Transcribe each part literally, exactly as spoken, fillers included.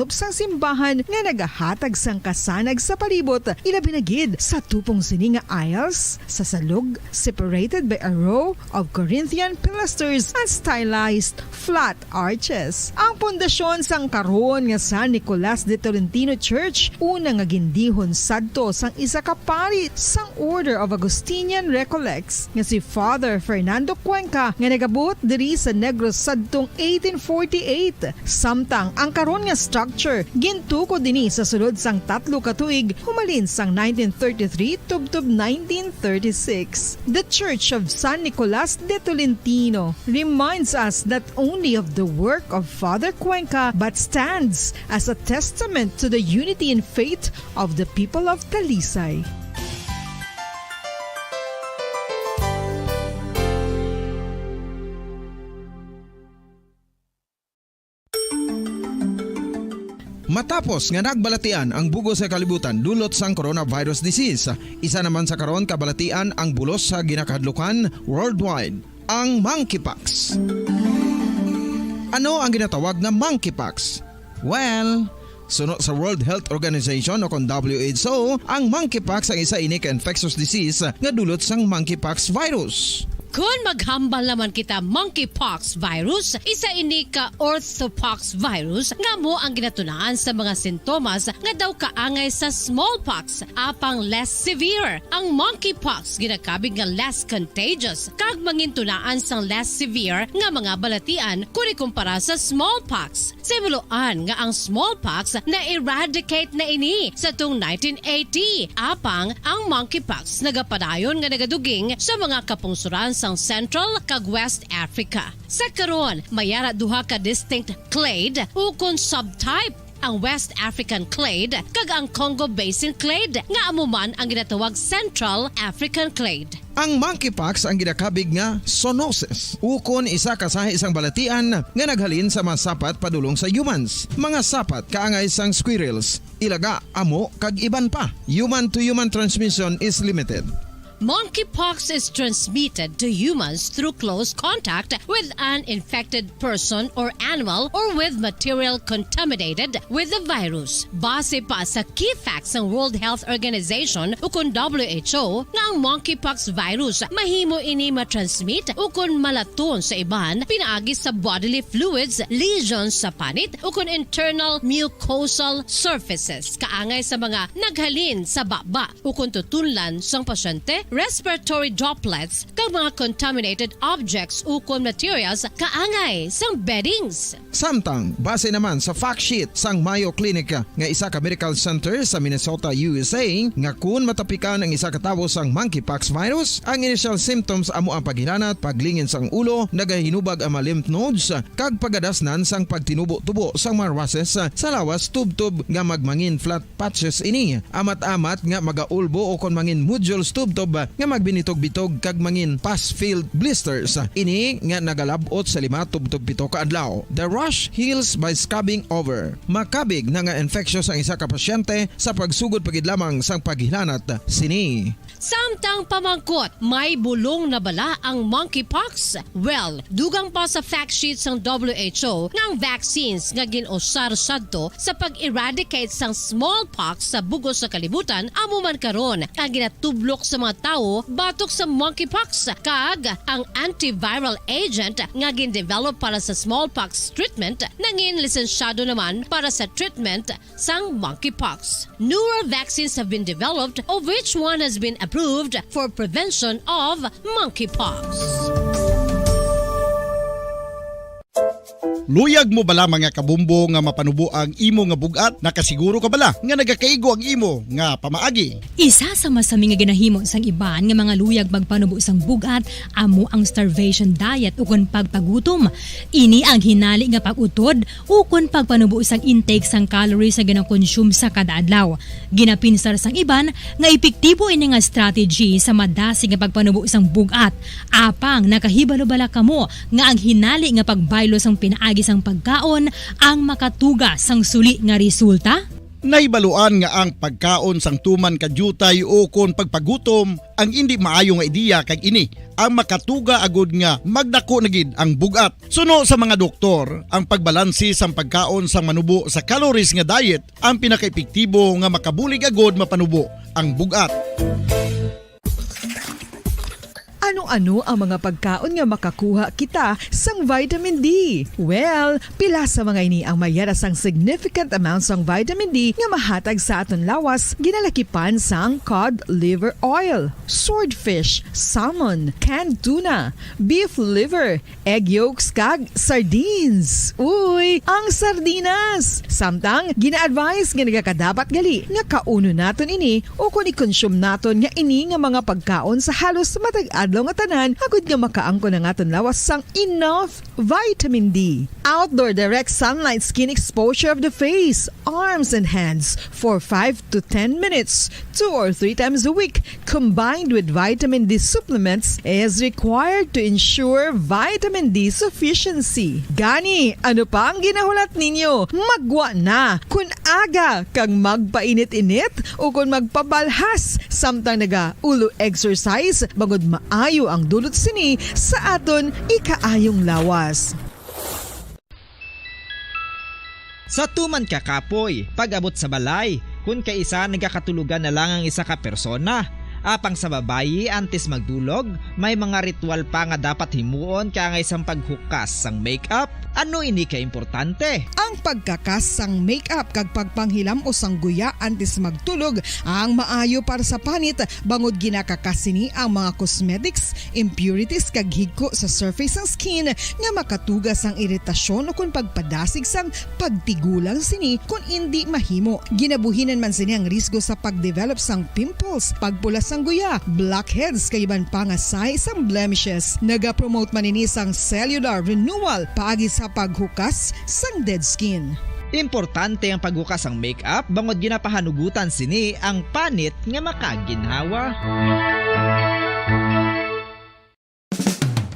sang simbahan nga nagahatag sang kasanag sa palibot, ilabi na gid sa tupong sini nga aisles sa salog, separated by a row of Corinthian pilasters and stylized flat arches. Ang pundasyon sang karon nga San Nicolas de Tolentino Church, una nga gindihon sadto sang isa ka pari sang Order of Augustinian Recollects nga si Father Fernando Cuenca, nga nagabot diri sa Negros sadtong eighteen forty-eight. Samtang ang karon nga structure gintukod dinhi sa sulod sang tatlo ka tuig, humalin sang nineteen thirty-three tubtob nineteen thirty-six. The Church of San Nicolas de Tolentino reminds us not only of the work of Father Cuenca but stands as a testament to the unity in faith of the people of Talisay. Matapos nga nagbalatian ang bug-os sa kalibutan dulot sang coronavirus disease, isa naman sa karon kabalatian ang bulos sa ginakahadlukan worldwide, ang monkeypox. Ano ang ginatawag nga monkeypox? Well, suno sa World Health Organization o kon W H O, ang monkeypox ang isa ini ka infectious disease nga dulot sang monkeypox virus. Kon maghambal naman kita, monkeypox virus, isa ini ka orthopox virus nga amo ang ginatunaan sa mga sintomas nga daw kaangay sa smallpox, apang less severe. Ang monkeypox ginakabig nga less contagious kag mangintunaan sang less severe nga mga balatian kon ikumpara sa smallpox. Sa himuloan nga ang smallpox na-eradicate na ini sa tong nineteen eighty, apang ang monkeypox nagapadayon nga nagaduging sa mga kapungsoran sang Central kag West Africa. Sa karon, may ara duha ka distinct clade ukon subtype, ang West African clade kag ang Congo Basin clade, nga amo man ang ginatawag Central African clade. Ang monkeypox ang ginakabig nga zoonosis, ukon isa ka sahi sang balatian nga naghalin sa mga sapat padulong sa humans, mga sapat kaangay sang squirrels, ilaga, amo, kag iban pa. Human to human transmission is limited. Monkeypox is transmitted to humans through close contact with an infected person or animal or with material contaminated with the virus. Base pa sa key facts sang World Health Organization ukon W H O, nga ang monkeypox virus mahimo ini ma-transmit ukon malaton sa iban pinaagi sa bodily fluids, lesions sa panit, ukon internal mucosal surfaces, kaangay sa mga naghalin sa baba ukon tutunlan sang pasyente, respiratory droplets, kag mga contaminated objects ukon materials kaangay sang beddings. Samtang, base naman sa fact sheet sang Mayo Clinic nga isa ka medical center sa Minnesota, U S A, nga kun matapikan ang isa ka tawo sang monkeypox virus, ang initial symptoms amo ang paghilanat, paglingin sang ulo, nagahinubag ang mga lymph nodes, kag pagadasnan sang pagtinubo-tubo sang mga rushes sa lawas tubtob nga magmangin flat patches ini, amat-amat nga magaulbo ukon mangin nodules tubtob nga magbinitog-bitog kag mangin pus-filled blisters. Ini nga nagalab-ot sa lima tubtob pito ka adlaw. The rash heals by scabbing over. Makabig na nga infectious ang isa ka pasyente sa pagsugod pa gid lamang sang paghilanat sini. Samtang pamangkot, may bulong na bala ang monkeypox? Well, dugang pa sa fact sheet sang W H O nga ang vaccines nga gin-usar sadto sa pag-eradicate sang smallpox sa bug-os sa kalibutan amo man karon ang ginatublok sa mga tawo batok sa monkeypox, kag ang antiviral agent nga gin-develop para sa smallpox treatment nangin lisensyado naman para sa treatment sang monkeypox. Newer vaccines have been developed, of which one has been approved for prevention of monkeypox. Luyag mo bala, mga kabumbo, nga mapanubo ang imo nga bug-at? Nakasiguro ka bala nga nagakaigo ang imo nga pamaagi? Isa sa masami nga ginahimo sang iban nga mga luyag magpanubo sang bug-at amo ang starvation diet ukon pagpagutom. Ini ang hinali nga pag-utod ukon pagpanubo sang intake sang calories nga ginakonsume sa kada adlaw. Ginapinsar sang iban nga epektibo ini nga strategy sa madasig nga pagpanubo sang bug-at. Apang nakahibalo bala kamo nga ang hinali nga pagbaylo sang pinaagi sang pagkaon ang makatuga sang suli nga resulta? Nahibaluan nga ang pagkaon sang tuman ka diutay ukon pagpagutom ang indi maayo nga ideya, kag ini ang makatuga agud nga magdako na gid ang bug-at. Suno sa mga doktor, ang pagbalanse sang pagkaon sang manubo sa calories nga diet ang pinakaepektibo nga makabulig agud mapanubo ang bug-at. Ano-ano ang mga pagkaon nga makakuha kita sang vitamin D? Well, pila sa mga ini ang mayara sang significant amount sang vitamin D nga mahatag sa aton lawas, ginalakipan sang cod liver oil, swordfish, salmon, canned tuna, beef liver, egg yolks, kag sardines. Uy, ang sardinas! Samtang, gina-advise nga nagakadapat gali nga kaunon naton ini ukon i-consume naton nga ini nga mga pagkaon sa halos matag adlaw nga tanan, agud nga makaangkon ang aton lawas sang enough vitamin D. Outdoor direct sunlight skin exposure of the face, arms, and hands for five to ten minutes, two or three times a week, combined with vitamin D supplements, is required to ensure vitamin D sufficiency. Gani, ano pa ang ginahulat ninyo? Magwa na! Kun aga kag magpainit-init ukon magpabalhas samtang nagaulo exercise, bangod maayo ang dulot sini sa aton ikaayong lawas. Sa tuman ka kapoy, pag-abot sa balay, kun kaisa nagakatulogan na lang ang isa ka persona. Apang sa babayi, antes magdulog, may mga ritual pa nga dapat himuon kaangay sang paghukas sang makeup. Ano ini ka importante? Ang pagkakas sang makeup kag pagpanghilam-os sang guya antes magtulog ang maayo para sa panit, bangod ginakakas sini ang mga cosmetics, impurities kag higko sa surface sang skin nga makatuga sang iritasyon ukon pagpadasig sang pagtigulang sini kon indi mahimo. Ginabuhinan man sini ang risgo sa pag-develop sang pimples, pagpula sang guya, blackheads kag iban pa nga sahi sang blemishes. Nagapromote man ini sang cellular renewal paagi sa paghukas sang dead skin. Importante ang paghukas sang makeup bangod ginapahanugutan sini ang panit nga makaginhawa.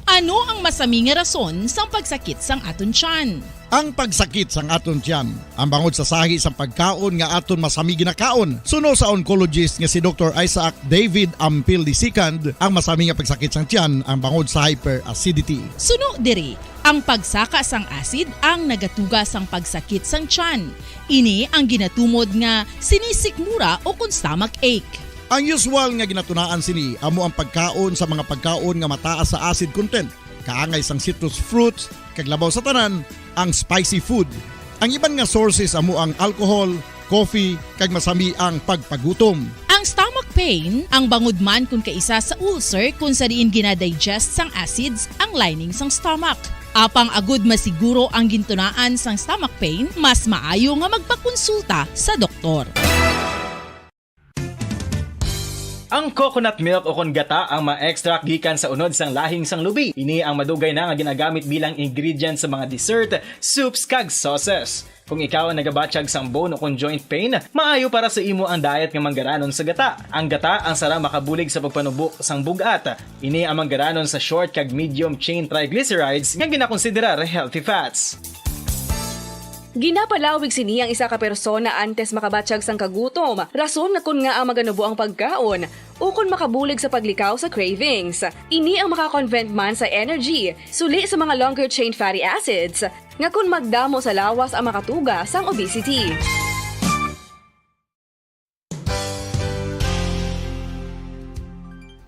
Ano ang masami nga rason sang pagsakit sang aton tiyan? Ang pagsakit sang aton tiyan, ang bangod sa sahi sang pagkaon nga aton masami ginakaon. Suno sa oncologist nga si Doktor Isaac David Ampil the second, ang masami nga pagsakit sang tiyan ang bangod sa hyperacidity. Suno diri, ang pagsaka sang acid ang nagatuga sang pagsakit sang tiyan. Ini ang ginatumod nga sinisikmura o kon stomach ache. Ang usual nga ginatunaan sini amo ang pagkaon sa mga pagkaon nga mataas sa acid content, kaangay sang citrus fruits, kag labaw sa tanan, ang spicy food. Ang iban nga sources amo ang alcohol, coffee, kag masami ang pagpagutom. Ang stomach pain, ang bangod man kon kaisa sa ulcer kon sa diin ginadigest sang acids ang lining sang stomach. Apang agud masiguro ang gintunaan sang stomach pain, mas maayo nga magpakonsulta sa doktor. Ang coconut milk o kon gata ang ma-extract gikan sa unod sang lahing sang lubi. Ini ang madugay na nga ginagamit bilang ingredient sa mga dessert, soups, kag sauces. Kung ikaw ang nagabatyag sang bone o kon joint pain, maayo para sa imo ang diet nga manggaranon sa gata. Ang gata ang sarang makabulig sa pagpanubo sang bug-at. Ini ang manggaranon sa short kag medium chain triglycerides nga ginakonsiderar healthy fats. Ginapalawig sini ang isa ka persona antes makabatyag sang kagutom, rason nga kon ngaa maganubo ang pagkaon, ukon makabulig sa paglikaw sa cravings. Ini ang maka-convert man sa energy, suli sa mga longer chain fatty acids, nga kon magdamo sa lawas ang makatuga sang obesity.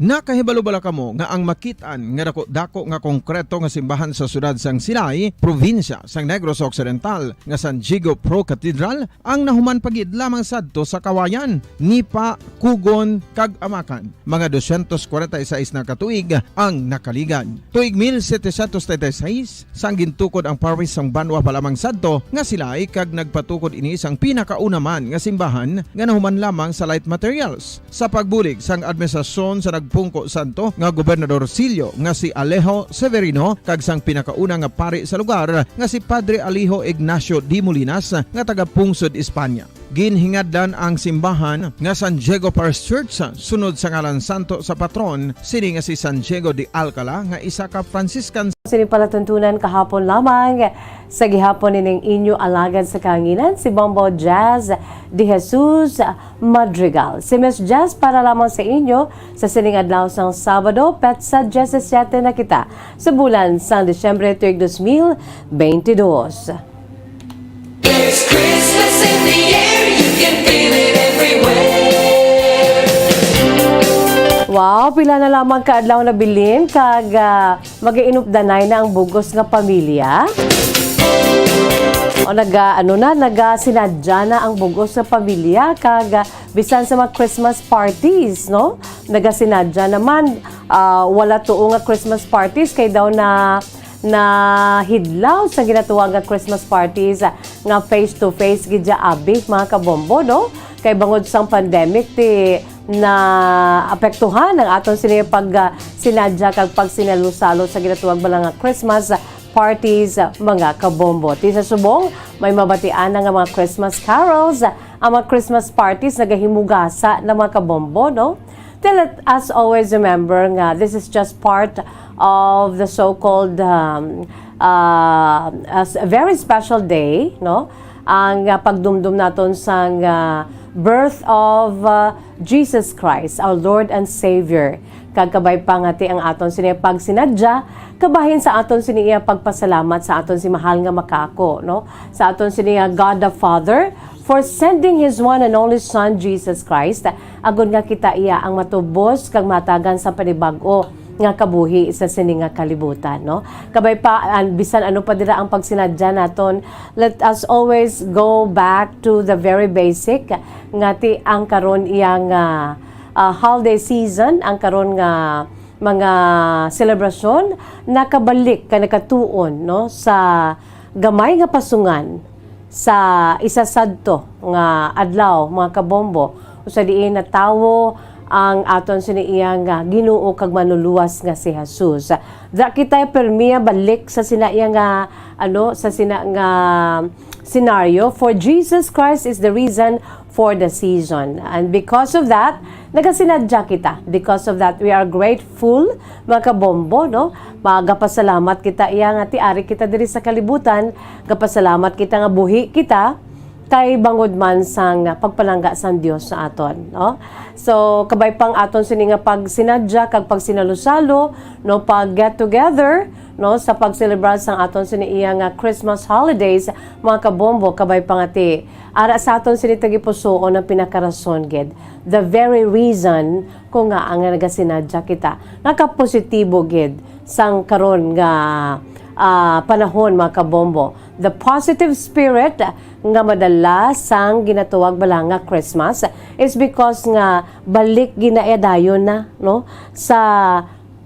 Nakahibalo bala kamo nga ang makit-an nga daku-daku nga konkreto nga simbahan sa siyudad sang Silay, probinsya sang Negros Occidental, nga San Diego Pro Cathedral, ang nahuman pa gid lamang sadto sa Kawayan, Nipa, Cogon, kag Amacan? Mga dosyentos kwarenta y seis na ka tuig ang nakaligad. Tuig mil setecientos treinta y seis, sang gintukod ang parish sang banwa pa lamang sadto nga Silay, kag nagpatukod ini sang pinakauna man nga simbahan nga nahuman lamang sa light materials. Sa pagbulig sang administrasyon sa nagpungko sadto nga Gobernador Sillo nga si Alejo Severino kag sang pinakauna nga pari sa lugar nga si Padre Alejo Ignacio de Molinas nga taga Pungsod, Espanya. Ginhingadlan ang simbahan nga San Diego Parish Church sunod sa ngalan santo sa patron sini nga si San Diego de Alcala nga isa ka Franciscan. Sini palatuntunan kahapon lamang sa gihapon nining inyo alagad sa kahanginan, si Bombo Jazz de Jesus Madrigal. Si Miss Jazz para lamang sa inyo sa sining adlaw sang Sabado, petsa diyesisiete na kita sa bulan sang Disyembre tuig dos mil beintidos. There's Christmas in the air, you can feel it everywhere. Wow, pila na lamang ka adlaw nabilin kag, ah, mag-inupdanay na ang bug-os nga pamilya. O naga, ano na, nagasinadya na ang bug-os nga pamilya kag, ah, bisan sa mga Christmas parties, no? Nagasinadya naman, ah, wala tuo nga Christmas parties kay daw na nahidlaw sa ginatawag nga Christmas parties, ah, nga face to face gid dya abi, mga kabombo, no? Kay bangod sang pandemic ti naapektuhan ang aton sini pag, ah, sinadya kag pagsinalo-salo sa ginatawag bala nga Christmas parties, ah, mga kabombo. Ti sa subong, may mabatian na nga mga Christmas carols, ah, ang mga Christmas parties nagahimugasa na, mga kabombo, no? Then let us always remember nga this is just part of the so-called, um, uh, a s-, a very special day, no? Ang, uh, pagdumdum naton sang, uh, birth of, uh, Jesus Christ, our Lord and Savior. Kag kabay pa nga ti ang aton sini pagsinadya, kabahin sa aton sini iya pagpasalamat sa aton si mahal nga makaako, no? Sa aton sini nga God the Father, for sending His one and only Son, Jesus Christ, agod nga kita iya ang matubos kag matagan sa panibag-o nga kabuhi sa sini nga kalibutan, no? Kabay pa, an-, bisan ano pa dira ang pagsinadya naton, let us always go back to the very basic, nga ti ang karon iya nga, ah, holiday season, ang karon nga mga selebrasyon, nakabalik ka nakatuon, no, sa gamay nga pasungan sa isa sadto nga adlaw, mga kabombo, usa diin natawo ang aton sini iya nga Ginoo kag Manluluwas nga si Jesus. Da kita permiya balik sa sina iya nga, ano, sa sina nga senaryo, for Jesus Christ is the reason for the season. And because of that, nagasinadya kita. Because of that, we are grateful, mga kabombo, no? Magapasalamat kita iya nga ti ari kita diri sa kalibutan. Gapasalamat kita nga buhi kita kay bangod man sang pagpalangga sang Dios sa aton, no? So, kabay pang aton sini nga pagsinadya kag pagsinalo-salo, no, pag get together, no, sa pagselebrar sang aton sini iya nga Christmas holidays, mga kabombo, kabay pa nga ti ara sa aton sini tagipusoon ang pinakarason gid, the very reason kung nga ang nagasinadya kita nga kapositibo gid sang karon nga, ah, panahon, mga kabombo. The positive spirit nga madala sang ginatawag bala nga Christmas is because nga balik ginaidayon na, no, sa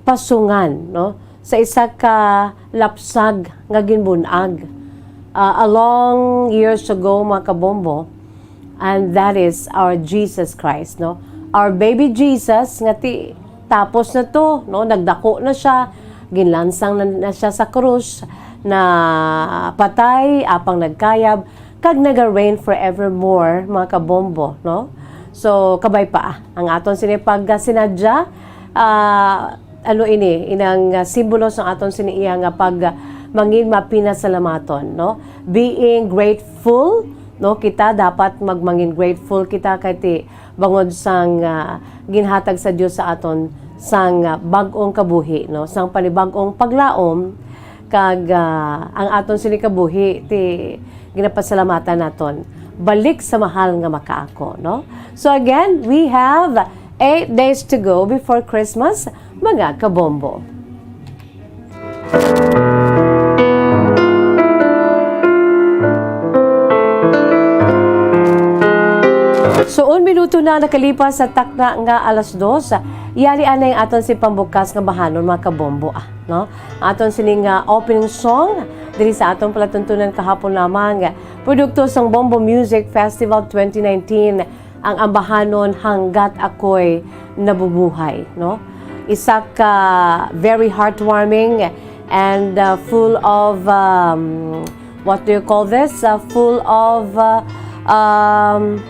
pasungan, no, sa isa ka lapsag nga ginbun-ag, ah, a long years ago, mga kabombo, and that is our Jesus Christ, no? Our baby Jesus, nga ti, tapos na to, no? Nagdako na siya, ginlansang na, na siya sa krus, na patay, apang nagkayab, kag naga-reign forevermore, mga kabombo, no? So, kabay pa, ang aton sini pagkasinadya, ah, ano ini, inang, ah, simbolo sang aton sini iya nga pag, ah, mangin mapinasalamaton, no? Being grateful, no? Kita dapat magmangin grateful kita kay ti bangod sang, ah, ginhatag sa Dios sa aton sang, ah, bag-ong kabuhi, no? Sang panibag-ong paglaom kag, ah, ang aton sini kabuhi ti ginapasalamatan naton. Balik sa mahal nga makaako, no? So again, we have eight days to go before Christmas, mga kabombo. So, un minuto na nakalipas sa takna nga alas dos, yari anay aton si pambukas nga bahanon, mga kabombo, ah, no? Aton sining, ah, opening song diri sa aton palatuntunan kahapon lamang, produkto sang Bombo Music Festival twenty nineteen, ang ambahanon Hanggat Ako'y Nabubuhay, no? Isa ka very heartwarming and, uh, full of, um, what do you call this? Uh, full of, uh, um,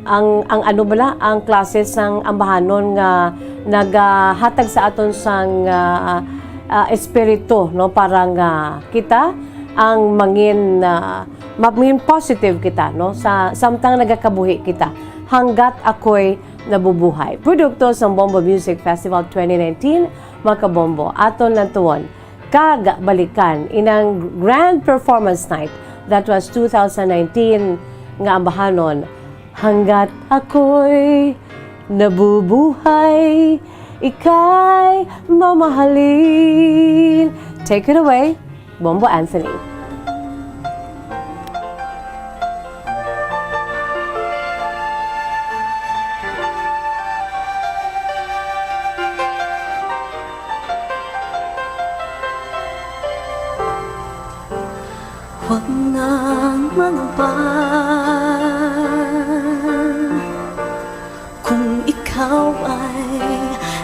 ang, ang ano bala, ang klase sang ambahanon nga nagahatag sa aton sang, ah, ah, espiritu, no, para nga kita ang mangin, ah, mangin positive kita, no, sa samtang nagakabuhi kita. Hanggat ako'y nabubuhay. Produkto sang Bombo Music Festival twenty nineteen, mga kabombo, aton lang tuon kag balikan inang grand performance night that was two thousand nineteen nga ambahanon, Hanggat Ako'y Nabubuhay, Ika'y Mamahalin. Take it away, Bombo Anthony. Huwag nang mangamba kung ikaw ay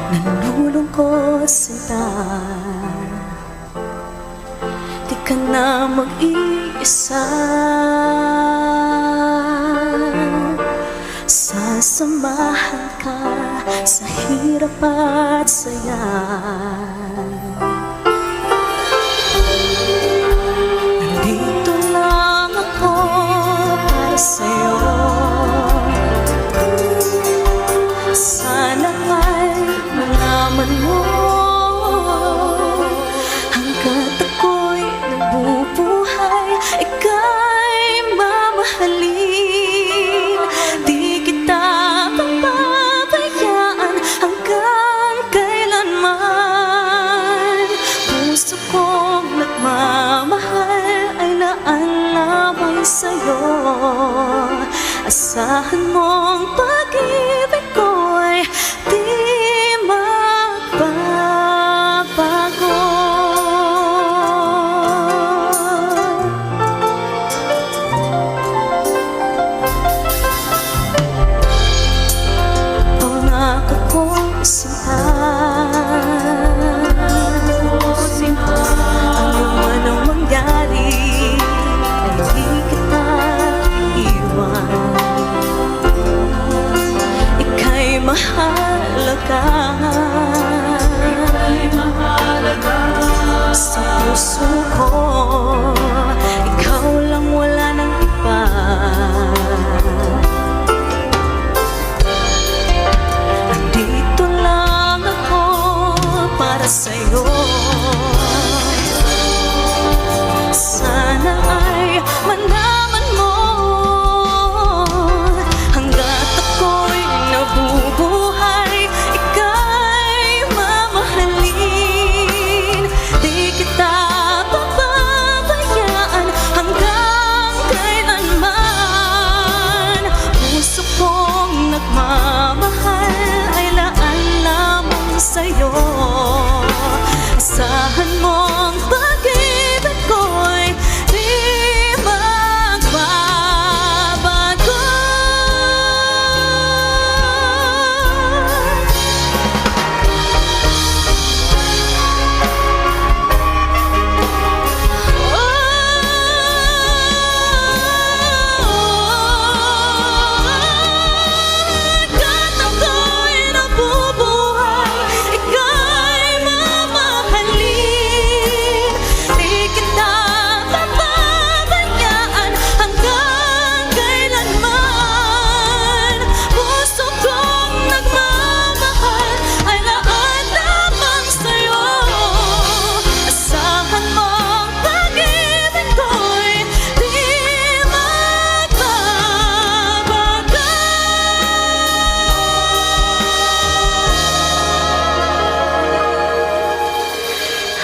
nalulungkot, sinta. Di ka na mag-iisa. Sasamahan ka sa hirap at saya. Nandito lang ako para sa'yo. Sana ay malaman mo, hanggat ako'y nabubuhay, ika'y mamahalin. Di kita papabayaan hanggang kailanman. Puso kong nagmamahal ay laan lamang sa'yo. Asahan mong pag-ibig ko'y di magbabago. Ang nakakong simbahan, ano man ang mangyari, ay di kita iwan. Ika'y mahalaga. Sa puso ko, ikaw lang, wala nang iba. Nandito lang ako para sa'yo. Sana ay malaman mo, hanggat ako'y nabubuhay, ika'y mamahalin. Di kita pababayaan hanggang kailanman. Puso kong nagmamahal ay laan lamang sa'yo. Asahan mong pag-ibig ko'y di magbabago. Hanggat ako'y nabubuhay, ika'y mamahalin. Di kita pababayaan hanggang kailanman. Puso kong nagmamahal ay laan lamang sa'yo. Asahan mong pag-ibig ko'y di magbabago.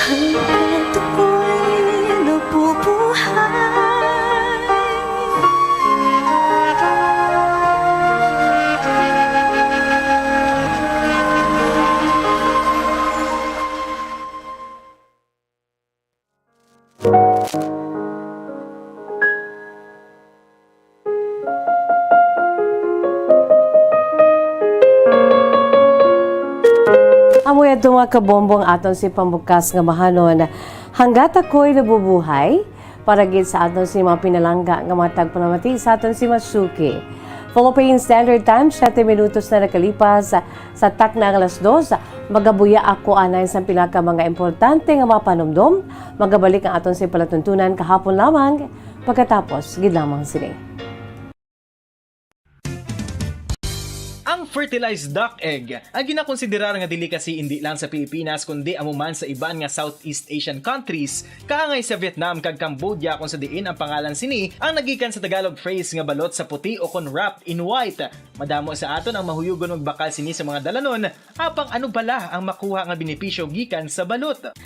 Hanggat ako'y nabubuhay. Amo yadto, mga kabombo, ang aton sing pambukas nga ambahanon, Hanggat Ako'y Nabubuhay, Para gid sa aton si mga pinalangga nga mga tagpalamati sa aton si Masuki. Philippine Standard Time, siyete minutos na nakalipas sa takna ang alas dos. Magabuya ako anay sa pila ka mga importante nga mga panumdom. Magabalik ang aton si palatuntunan kahapon lamang pagkatapos gid lamang sini. Ang fertilized duck egg ay ginakonsiderar nga delicacy indi lang sa Pilipinas kundi amo man sa iban nga Southeast Asian countries, kaangay sa Vietnam kag Cambodia, kung sa diin ang pangalan sini ang nagikan sa Tagalog phrase nga balot sa puti o kon wrapped in white. Madamo sa aton ang mahuyugon magbakal sini sa mga dalanon, apang ano bala ang makuha nga benepisyo gikan sa balot?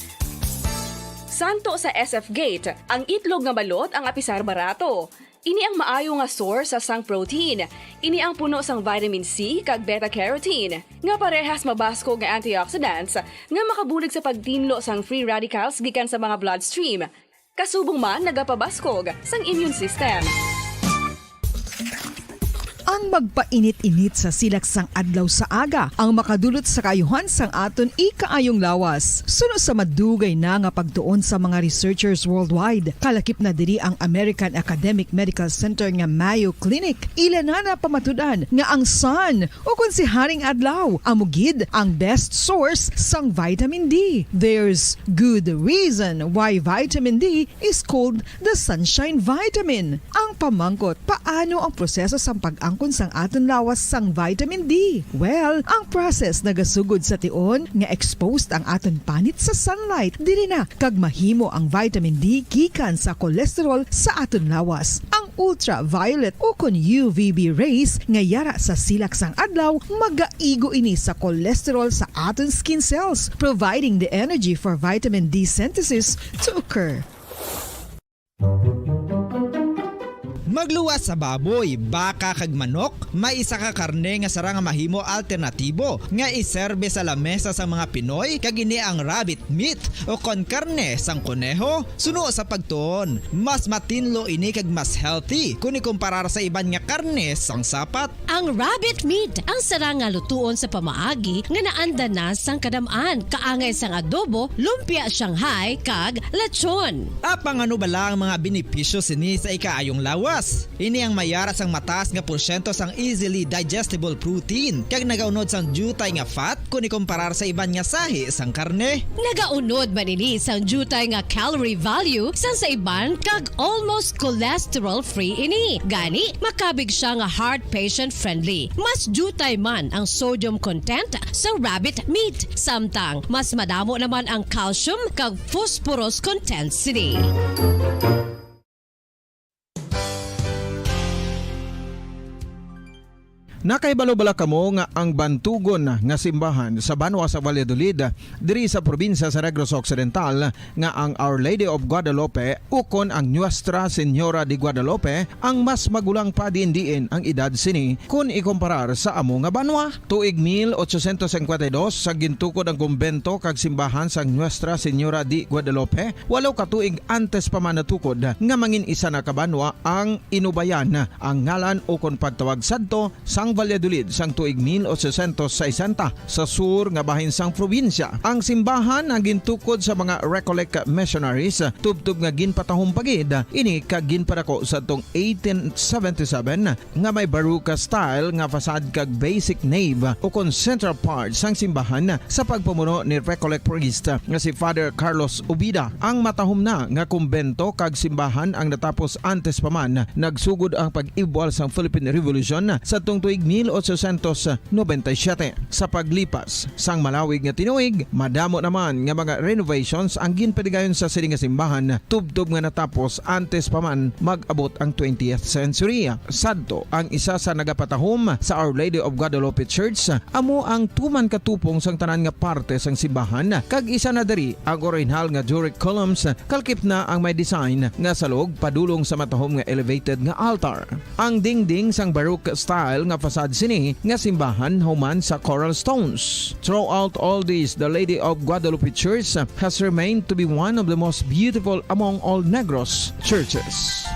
Santo sa S F Gate, ang itlog nga balot ang apisar barato. Ini ang maayo nga source sang protein. Ini ang puno sang vitamin C kag beta-carotene, nga parehas mabaskog nga antioxidants nga makabulig sa pagtinlo sang free radicals gikan sa mga bloodstream. Kasubong man nagapabaskog sang immune system. Ang magpainit-init sa silak sang adlaw sa aga ang makadulot sa kaayuhan sang aton ikaayong lawas. Suno sa madugay na nga pagtuon sa mga researchers worldwide, kalakip na diri ang American Academic Medical Center nga Mayo Clinic. Ila na napamatud-an nga ang sun, o kon si Haring Adlaw, amo gid ang best source sang vitamin D. There's good reason why vitamin D is called the sunshine vitamin. Ang pamangkot, paano ang proseso sang pag-angkon sang aton lawas sang vitamin D? Well, ang process nagasugod sa tion nga exposed ang aton panit sa sunlight. Diri na kag mahimo ang vitamin D gikan sa cholesterol sa aton lawas. Ang ultraviolet o kon U V B rays nga yara sa silak sang adlaw magaigo ini sa cholesterol sa aton skin cells, providing the energy for vitamin D synthesis to occur. Magluwas sa baboy, baka kag manok, may isa ka karne nga sarang nga mahimo alternatibo nga iserbe sa lamesa sang mga Pinoy, kag ini ang rabbit meat o kon karne sang koneho. Suno sa pagtuon, mas matinlo ini kag mas healthy kon ikumparar sa iban nga karne sang sapat. Ang rabbit meat ang sarang nga lutuon sa pamaagi nga naanda na sang kadam-an, kaangay sang adobo, lumpia Shanghai, kag lechon. Apang ano bala ang mga benepisyo sini sa ikaayong lawas? Ini ang may yara sang mataas nga porsyento sang easily digestible protein kag nagaunod sang diutay nga fat kon ikumparar sa iban nga sahi sang karne. Nagaunod man ini sang diutay nga calorie value sang sa iban kag almost cholesterol-free ini. Gani, makabig sia nga heart patient-friendly. Mas diutay man ang sodium content sa rabbit meat, samtang mas madamo naman ang calcium kag phosphorus content sini. Nakahibalo bala kamo nga ang bantugon nga simbahan sa banwa sa Valladolid, diri sa probinsya sa Negros Occidental, nga ang Our Lady of Guadalupe ukon ang Nuestra Señora de Guadalupe ang mas magulang pa diin-diin ang edad sini kon ikumparar sa amo nga banwa? Tuig mil ochocientos cincuenta y dos, sa gintukod ang kumbento kag simbahan sang Nuestra Señora de Guadalupe, walo ka tuig antes pa man natukod nga mangin isa na ka banwa ang Inubayan, ang ngalan ukon pagtawag sadto sang Valladolid sang tuig mil ochocientos sesenta sa sur nga bahin sang probinsya. Ang simbahan ang gintukod sa mga Recollect missionaries, tubtob nga ginpatahom pa gid ini kag ginpadako sadtong eighteen seventy-seven nga may Baroque style nga facade kag basic nave ukon central part sang simbahan sa pagpamuno ni Recollect priest nga si Father Carlos Ubida. Ang matahom na nga kumbento kag simbahan ang natapos antes pa man nagsugod ang pag-ibwal sang Philippine Revolution sadtong tuig mil ochocientos noventa y siete. Sa paglipas sang malawig nga tinuig, madamo naman nga mga renovations ang ginpadigayon sa sini nga simbahan, tubtob nga natapos antes pa man mag-abot ang twentieth century. Sadto, ang isa sa nagapatahom sa Our Lady of Guadalupe Church amo ang tuman ka tupong sang tanan nga parte sang simbahan, kag isa na diri ang orihinal nga Doric columns, kalakip na ang may design nga salog padulong sa matahom nga elevated nga altar. Ang dingding sang Baroque style nga facade sini nga simbahan human sa coral stones. Throughout all this, the Lady of Guadalupe Church has remained to be one of the most beautiful among all Negros churches.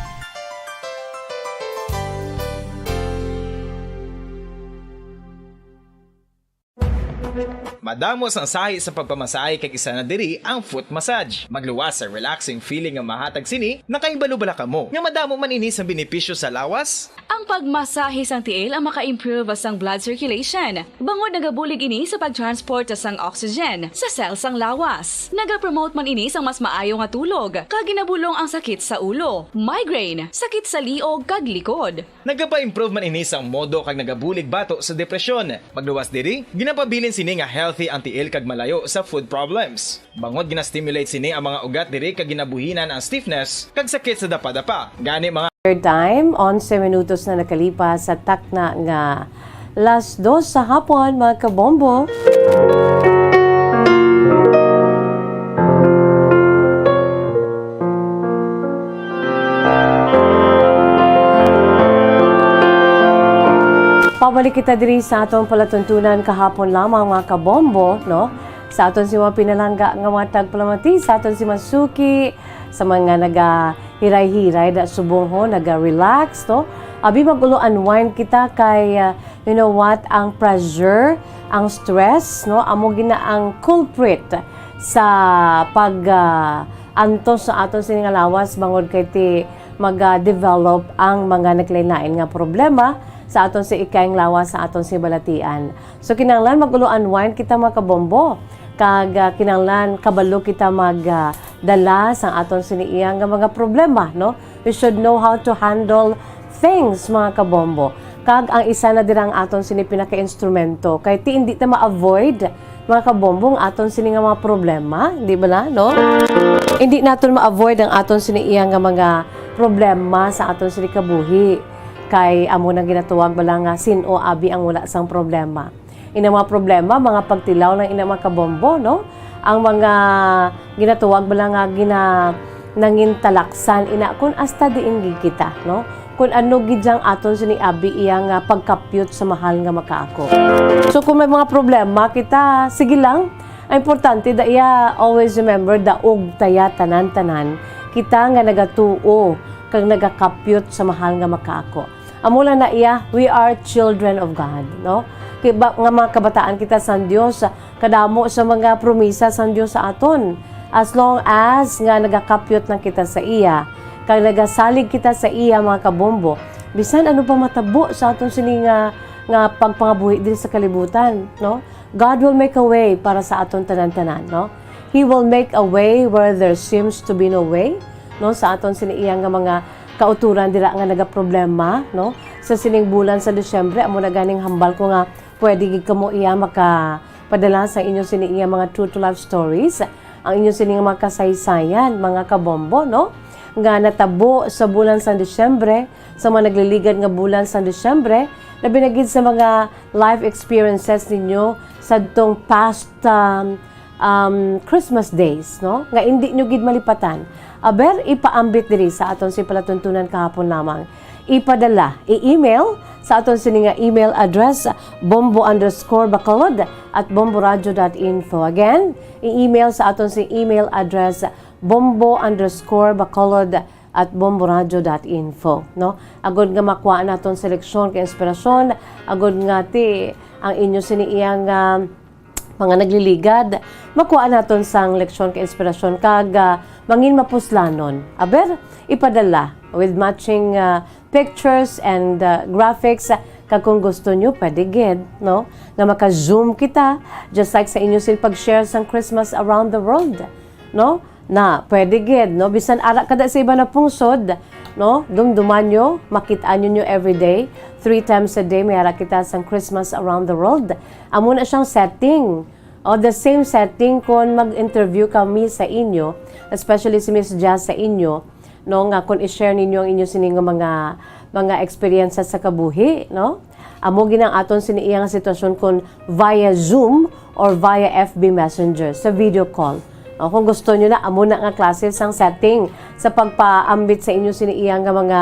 Madamo sang sahi sa pagpamasahe kag isa na diri ang foot massage. Magluwas sa relaxing feeling nga mahatag sini, nakahibalo bala kamo nga madamo man ini sang benepisyo sa lawas? Ang pagmasahe sang tiil ang maka-improve sang blood circulation, bangod nagabulig ini sa pag-transport sang oxygen sa cell sang lawas. Nagapromote man ini sang mas maayo nga tulog, kag ginabulong ang sakit sa ulo, migraine, sakit sa liog kag likod. Nagapa-improve man ini sang modo kag nagabulig bato sa depresyon. Magluwas diri, ginapabilin sini nga healthy ang tiil kag malayo sa foot problems. Bangod gina-stimulate sini ang mga ugat diri kag ginabuhinan ang stiffness kag sakit sa dapadapa. Gani, mga Third time, onse minutos na nakalipas sa takna nga las dos sa hapon, mga kabombo. Pabalik kita diri sa atong palatuntunan kahapon lamang, mga kabombo, no? Sa aton si mga pinalangga nga mga tagpalamati, sa aton si masuki, sa mga naga hiray-hiray da subong ho, naga-relax, no? Abi, mag-ulo unwind kita kay, ah, you know what, ang pressure, ang stress, no, amo gina ang culprit sa pag, ah, antos sa aton sini nga lawas, bangod kay ti maga-develop ang mga naglain-lain nga problema sa aton si ikayang lawas, sa aton si balatian. So, kinahanglan mag-ulo unwind kita, mga kabombo. Kag, ah, kinahanglan kabalo kita mag, ah, dala sa aton sini iya nga mga problema, no? We should know how to handle things, mga kabombo. Kag ang isa na dira ang aton sini pinaka-instrumento. Kay ti hindi ta ma-avoid, mga kabombo, ang aton sini nga mga problema, di ba la, no? Hindi naton ma-avoid ang aton sini iya nga mga problema sa aton sini kabuhi. Kay amo nang ginatuwag bala nga sin-o abi ang wala sang problema. Inang mga problema, mga pagtilaw lang ina, mga kabombo, no? Ang mga ginatuwag bala nga gina-, nangintalaksan ina kun hasta diin gid kita, no? Kun ano gid yang aton sini abi iya nga pagkapyot sa mahal nga makaako. So kung may mga problema kita, sige lang. Ang importante da iya, always remember, daog taya tanan-tanan kita nga nagatuo kag nagakapyot sa mahal nga makaako. Amo lang na iya, we are children of God, no? Kay ba, nga mga kabataan kita sang Dios, kadamo sa mga promisa sang Dios sa aton. As long as nga nagakapyot lang kita sa iya, kag nagasalig kita sa iya, mga kabombo, bisan ano pa matabo sa aton sini nga, nga pagpangabuhi diri sa kalibutan, no? God will make a way para sa aton tanan-tanan, no? He will make a way where there seems to be no way, no? Sa aton sini iya nga mga kauturan dira nga nagaproblema, no? Sa sining bulan sa Disyembre, amo na ganing hambal ko nga pwede gid kamo iya makapadala sa inyo sini iya mga true to life stories, ang inyo sini nga mga kasaysayan, mga kabombo, no? Nga natabo sa bulan sa Disyembre, sa mga nagliligad nga bulan sa Disyembre, labi na gid sa mga life experiences ninyo sadtong past, um, um, Christmas days, no? Nga indi nyo gid malipatan. Aber, ipaambit diri sa aton si palatuntunan kahapon lamang. Ipadala, i-email sa aton sini nga email address, bombo underscore bacolod at bomboradio dot info. Again, i-email sa aton si email address, bombo underscore bacolod at bomboradio dot info, no? Agod nga makuha naton sa leksyon kag inspirasyon, agod nga ti ang inyo sini iya nga mga nagliligad, makuha naton sang leksyon kag inspirasyon kag, ah, mangin mapuslanon. Aber, ipadala with matching, ah, pictures and, ah, graphics. Kag kung gusto nyo, pwede gid, no? Nga maka-Zoom kita, just like sa inyo sin pag-share sang Christmas around the world, no? Na, pwede gid, no? Bisan ara ka da sa iba na pungsod, no? Dumduman nyo, makit-an nyo nyo everyday. Three times a day, may ara kita sang Christmas around the world. Amo na siyang setting. O, the same setting kon mag-interview kami sa inyo, especially si Miss Jazz sa inyo, no, nga kon i-share ninyo ang inyo sini nga mga, mga experiences sa kabuhi, no? Amo gid ang aton sini iya nga sitwasyon kon via Zoom or via F B Messenger, sa video call. O, kung gusto nyo na, amo na nga klase sang setting sa pagpaambit sa inyo sini iya nga mga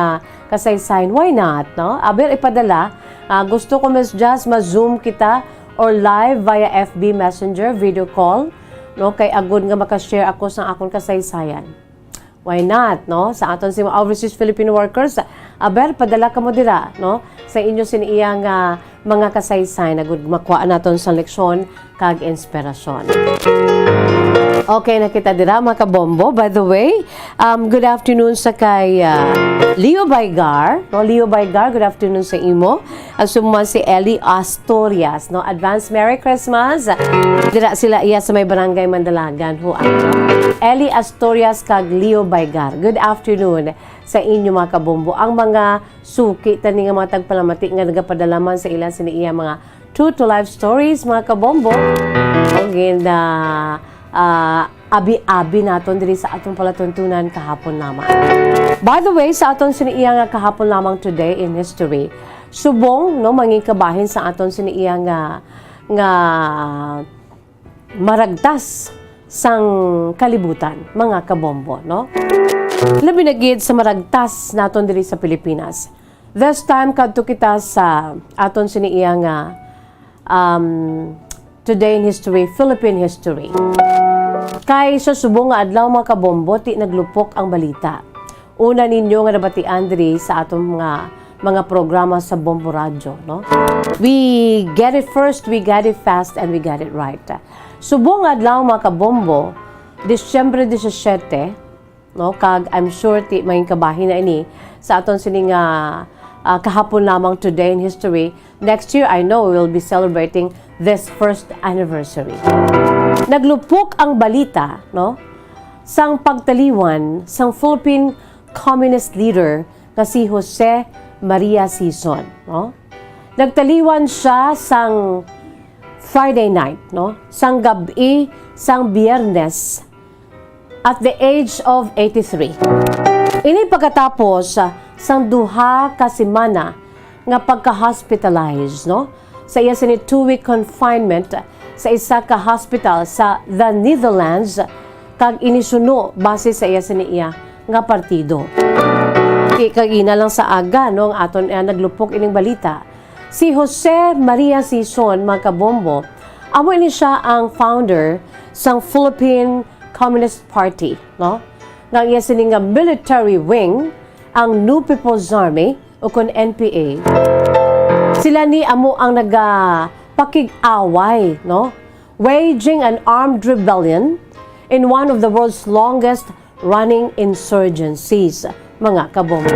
kasaysayan, why not, no? Aber, ipadala, ah, gusto ko, Miss Jazz, ma-Zoom kita or live via F B Messenger, video call, no? Kay agod nga maka-share ako sa akon kasaysayan. Why not, no? Sa aton si mga overseas Filipino workers, aber, padala kamo dira, no? Sa inyo sini iya nga mga kasaysay, nga gud makuha naton sa leksyon kag inspirasyon. Okay, nakita dira, mga kabombo. By the way, um, good afternoon sa kay, ah, Leo Baygar. No, Leo Baygar, good afternoon sa imo. Asuman si Ellie Asturias, no? Advance Merry Christmas. Dira sila iya sa may Barangay Mandalagan, Huang. Ellie Asturias kag Leo Baygar, good afternoon sa inyo, mga kabombo. Ang mga suki tani nga mga tagpalamati nga nagapadala man sa ila sini iya mga true to life stories, mga kabombo. O gin, ah, ah, abi-abi naton diri sa atong palatuntunan kahapon lamang. By the way, sa aton sini iya nga kahapon lamang, today in history, subong, no, mangin kabahin sa aton sini iya nga, nga maragtas sang kalibutan, mga kabombo, no? Labi na gid sa maragtas naton diri sa Pilipinas. This time, kadto kita sa aton sini iya nga, um, today in history, Philippine history. Kay sa subong nga adlaw, mga kabombo, ti naglupok ang balita. Una ninyo nga nabatian diri sa aton mga, mga programa sa Bombo Radyo, no? We get it first, we get it fast, and we get it right. Subong nga adlaw, mga kabombo, Disyembre disisiete, no? Kag I'm sure ti mangin kabahin na ini sa aton sini nga, ah, kahapon lamang, today in history. Next year, I know we will be celebrating this first anniversary. Naglupok ang balita, no, sang pagtaliwan sang Philippine communist leader nga si Jose Maria Sison, no? Nagtaliwan siya sang Friday night, no, sang gab-i sang Biyernes, at the age of eighty-three. Ini pagkatapos, ah, sang duha ka semana nga pagka-hospitalize, no, sa iya sini two-week confinement sa isa ka hospital sa the Netherlands, kag ini suno base sa iya sini iya nga partido. Di kagina lang sa aga, no, ang aton, ah, naglupok ining balita. Si Jose Maria Sison, mga kabombo, amo ini siya ang founder sang Philippine Communist Party, no? Nga ang iya sini nga military wing, ang New People's Army, o kon N P A. Sila ni amo ang nagapakig-away, no? Waging an armed rebellion in one of the world's longest running insurgencies, mga kabombo.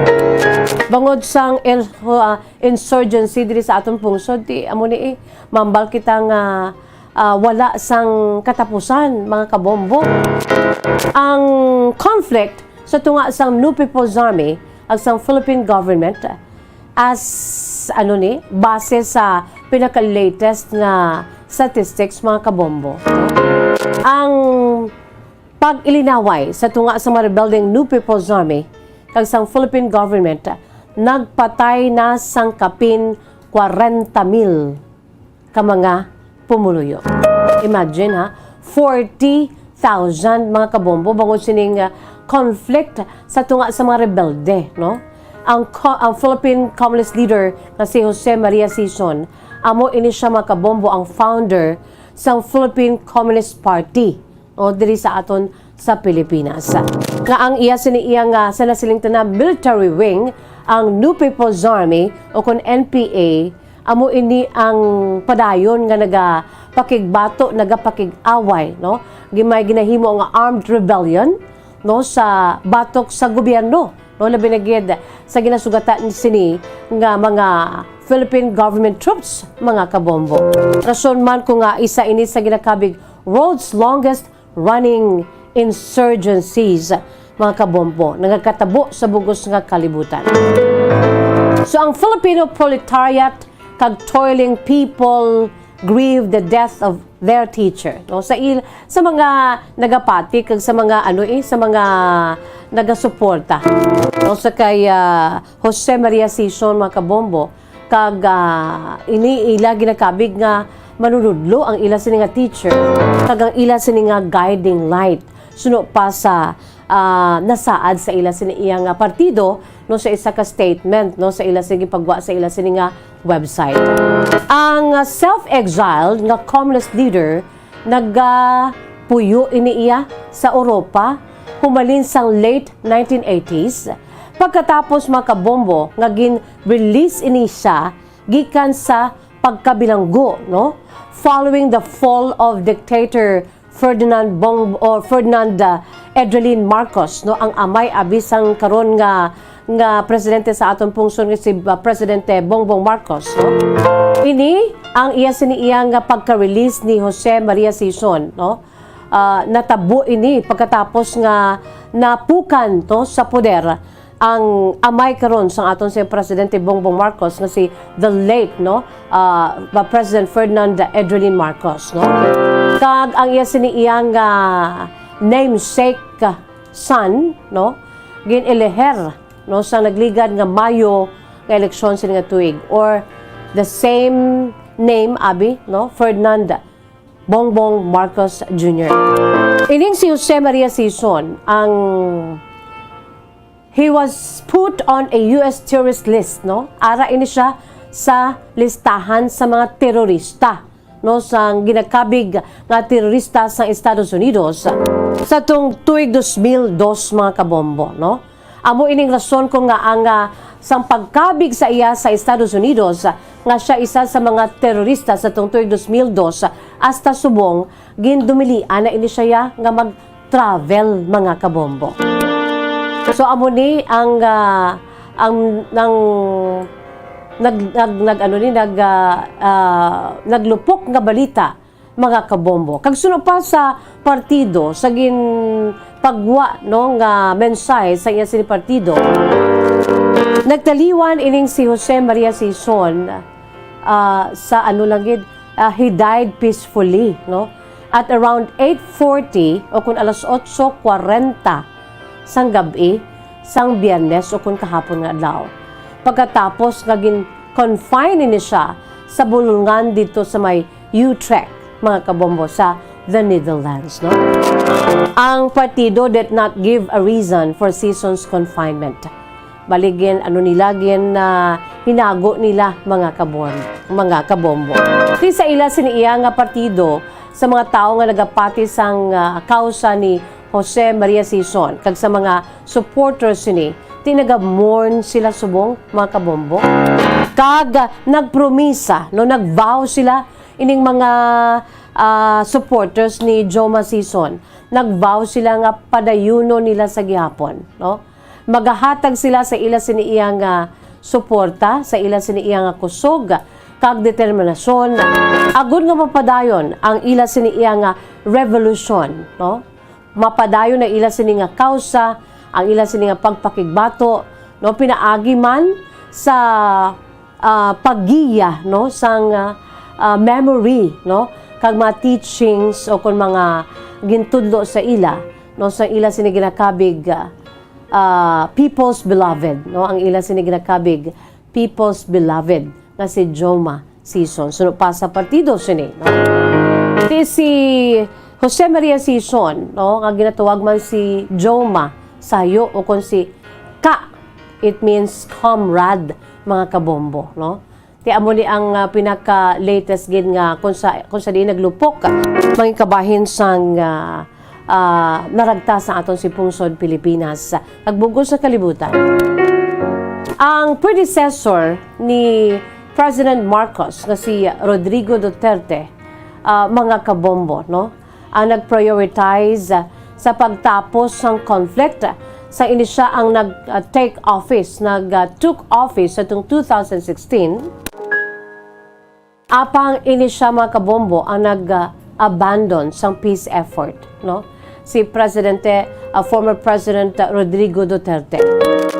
Bangod sang el-, uh, insurgency diri sa aton pungsod, ti amo ni, eh, mambal kita nga, ah, wala sang katapusan, mga kabombo. Ang conflict sa tunga sang New People's Army ag sang Philippine government, as, ano ni, base sa pinaka-latest nga statistics, mga kabombo, ang pag-ilinaway sa tunga sa mga rebeldeng New People's Army kag sang Philippine government, nagpatay na sang kapin kwarenta mil ka mga pumuluyo. Imagine, ha, forty thousand, mga kabombo, bangod sining, ah, conflict sa tunga sa mga rebelde, no? Ang co-, ang Philippine Communist leader nga si Jose Maria Sison, amo ini siya, mga kabombo, ang founder sang Philippine Communist Party, o diri sa aton sa Pilipinas. Nga ang iya sini iya nga sa nasiling tanan military wing, ang New People's Army o kon N P A, amo ini ang padayon nga nagapakigbato, nagapakig-away, no? Gi-, may ginahimo nga armed rebellion, no, sa batok sa gobyerno, no, labi na gid sa ginasugatan sini nga mga Philippine government troops, mga kabombo. Rason man ko nga isa ini sa ginakabig world's longest running insurgencies, mga kabombo, nagakatabo sa bug-os nga kalibutan. So, ang Filipino proletariat kag toiling people grieve the death of their teacher, no? Sa il-, sa mga nagapati kag sa mga, ano, eh, sa mga nagasuporta, no, sa kay, ah, Jose Maria Sison, mga kabombo, kag, ah, ini ila ginakabig nga manunudlo ang ila sini nga teacher kag ang ila sini nga guiding light suno pa sa, ah, nasaad sa ila sini iya nga partido, no, sa isa ka statement, no, sa ila sini pagwa sa ila sini nga website. Ang, ah, self-exiled nga communist leader nagapuyo ini iya sa Europa humalin sang late nineteen eighties, pagkatapos, mga kabombo, nga gin-release ini siya gikan sa pagkabilanggo, no? Following the fall of dictator Ferdinand Bong-, or Ferdinand, uh, Edralin Marcos, no? Ang amay abi sang karon nga, nga presidente sa aton pungsod nga si, uh, Presidente Bongbong Marcos, no? Ini ang iya sini iya nga pagka-release ni Jose Maria Sison, no? Ah, natabo ini pagkatapos nga napukan to sa poder ang amay karon sang aton si Presidente Bongbong Marcos nga si the late, no, ah, ba President Ferdinand Edralin Marcos, no? Kag ang iya sini iya nga namesake son, no, gin-eleher, no, sa nagligad nga Mayo nga eleksyon sini nga tuig, or the same name abi, no, Ferdinand Bongbong Marcos Junior. Ining si Jose Maria Sison ang, he was put on a U S terrorist list, no? Ara ini siya sa listahan sa mga terorista, no, sang ginakabig nga terorista sa Estados Unidos sa tung tuig dos mil dos, mga kabombo, no? Amo ining rason ko nga ang, ah, sang pagkabig sa iya sa Estados Unidos, ah, nga siya isa sa mga terorista sa tung tuig dos mil dos, ah, hasta subong gindumilian na ini siya nga mag-travel, mga kabombo. So, amo ni ang, ah, ang, ang nag, nag, nag, ano ni, nag, ah, ah, naglupok nga balita, mga kabombo. Kag suno pa sa partido, sa ginpagwa, no, nga mensahe sa iya sini partido, nagtaliwan ining si Jose Maria Sison, ah, sa ano lang gid, ah, he died peacefully, no? At around eight forty o kun alas otso kwarenta sang gab-i, sang Biyernes o kun kahapon nga adlaw. Pagkatapos nga gin-confine ini siya sa bulungan didto sa may Utrecht, mga kabombo, sa the Netherlands, no? Ang partido did not give a reason for Sison's confinement. Bali, gin, ano nila, gin, ah, hinago nila, mga kabon-, mga kabombo. Ti sa ila sini iya nga partido, sa mga tawo nga nagapati sang, ah, kausa ni Jose Maria Sison, kag sa mga supporters sini, ti naga-mourn sila subong, mga kabombo. Kag, ah, nagpromisa, no, nag-vow sila, ining mga, ah, supporters ni Joma Sison. Nag-vow sila nga padayunon nila sa gihapon, no? Magahatag sila sa ila sini iya nga suporta, sa ila sini iya nga kusog kag determinasyon, agud nga mapadayon ang ila sini iya nga revolusyon, no? Mapadayon ang ila sini nga kausa, ang ila sini nga pagpakigbato, no? Pinaagi man sa, ah, paggiya, no, sang, ah, ah, memory, no, kag mga teachings o kon mga gintudlo sa ila, no, sa ila sini ginakabig, ah, ah, people's beloved, no, ang ila sini ginakabig people's beloved nga si Joma Sison. Suno pa sa partido sini, no? Ti si Jose Maria Sison, no, nga ginatawag man si Joma sayo o kon si Ka, it means comrade, mga kabombo, no? Ti amo ni ang, ah, pinaka-latest gid nga kung sa, kung sa diin naglupok, ah, mga kabahin sang, ah, ah, naragta sa aton si pungsod Pilipinas, ah, nagbugos sa kalibutan. Ang predecessor ni President Marcos nga si Rodrigo Duterte, ah, mga kabombo, no, ang nag-prioritize, ah, sa pagtapos sang conflict, ah, sa ini siya ang nag, ah, take office, nag, ah, took office sa tung two thousand sixteen. Apang ini siya, mga kabombo, ang nag, ah, abandon sang peace effort, no? Si Presidente, ah, former President, ah, Rodrigo Duterte.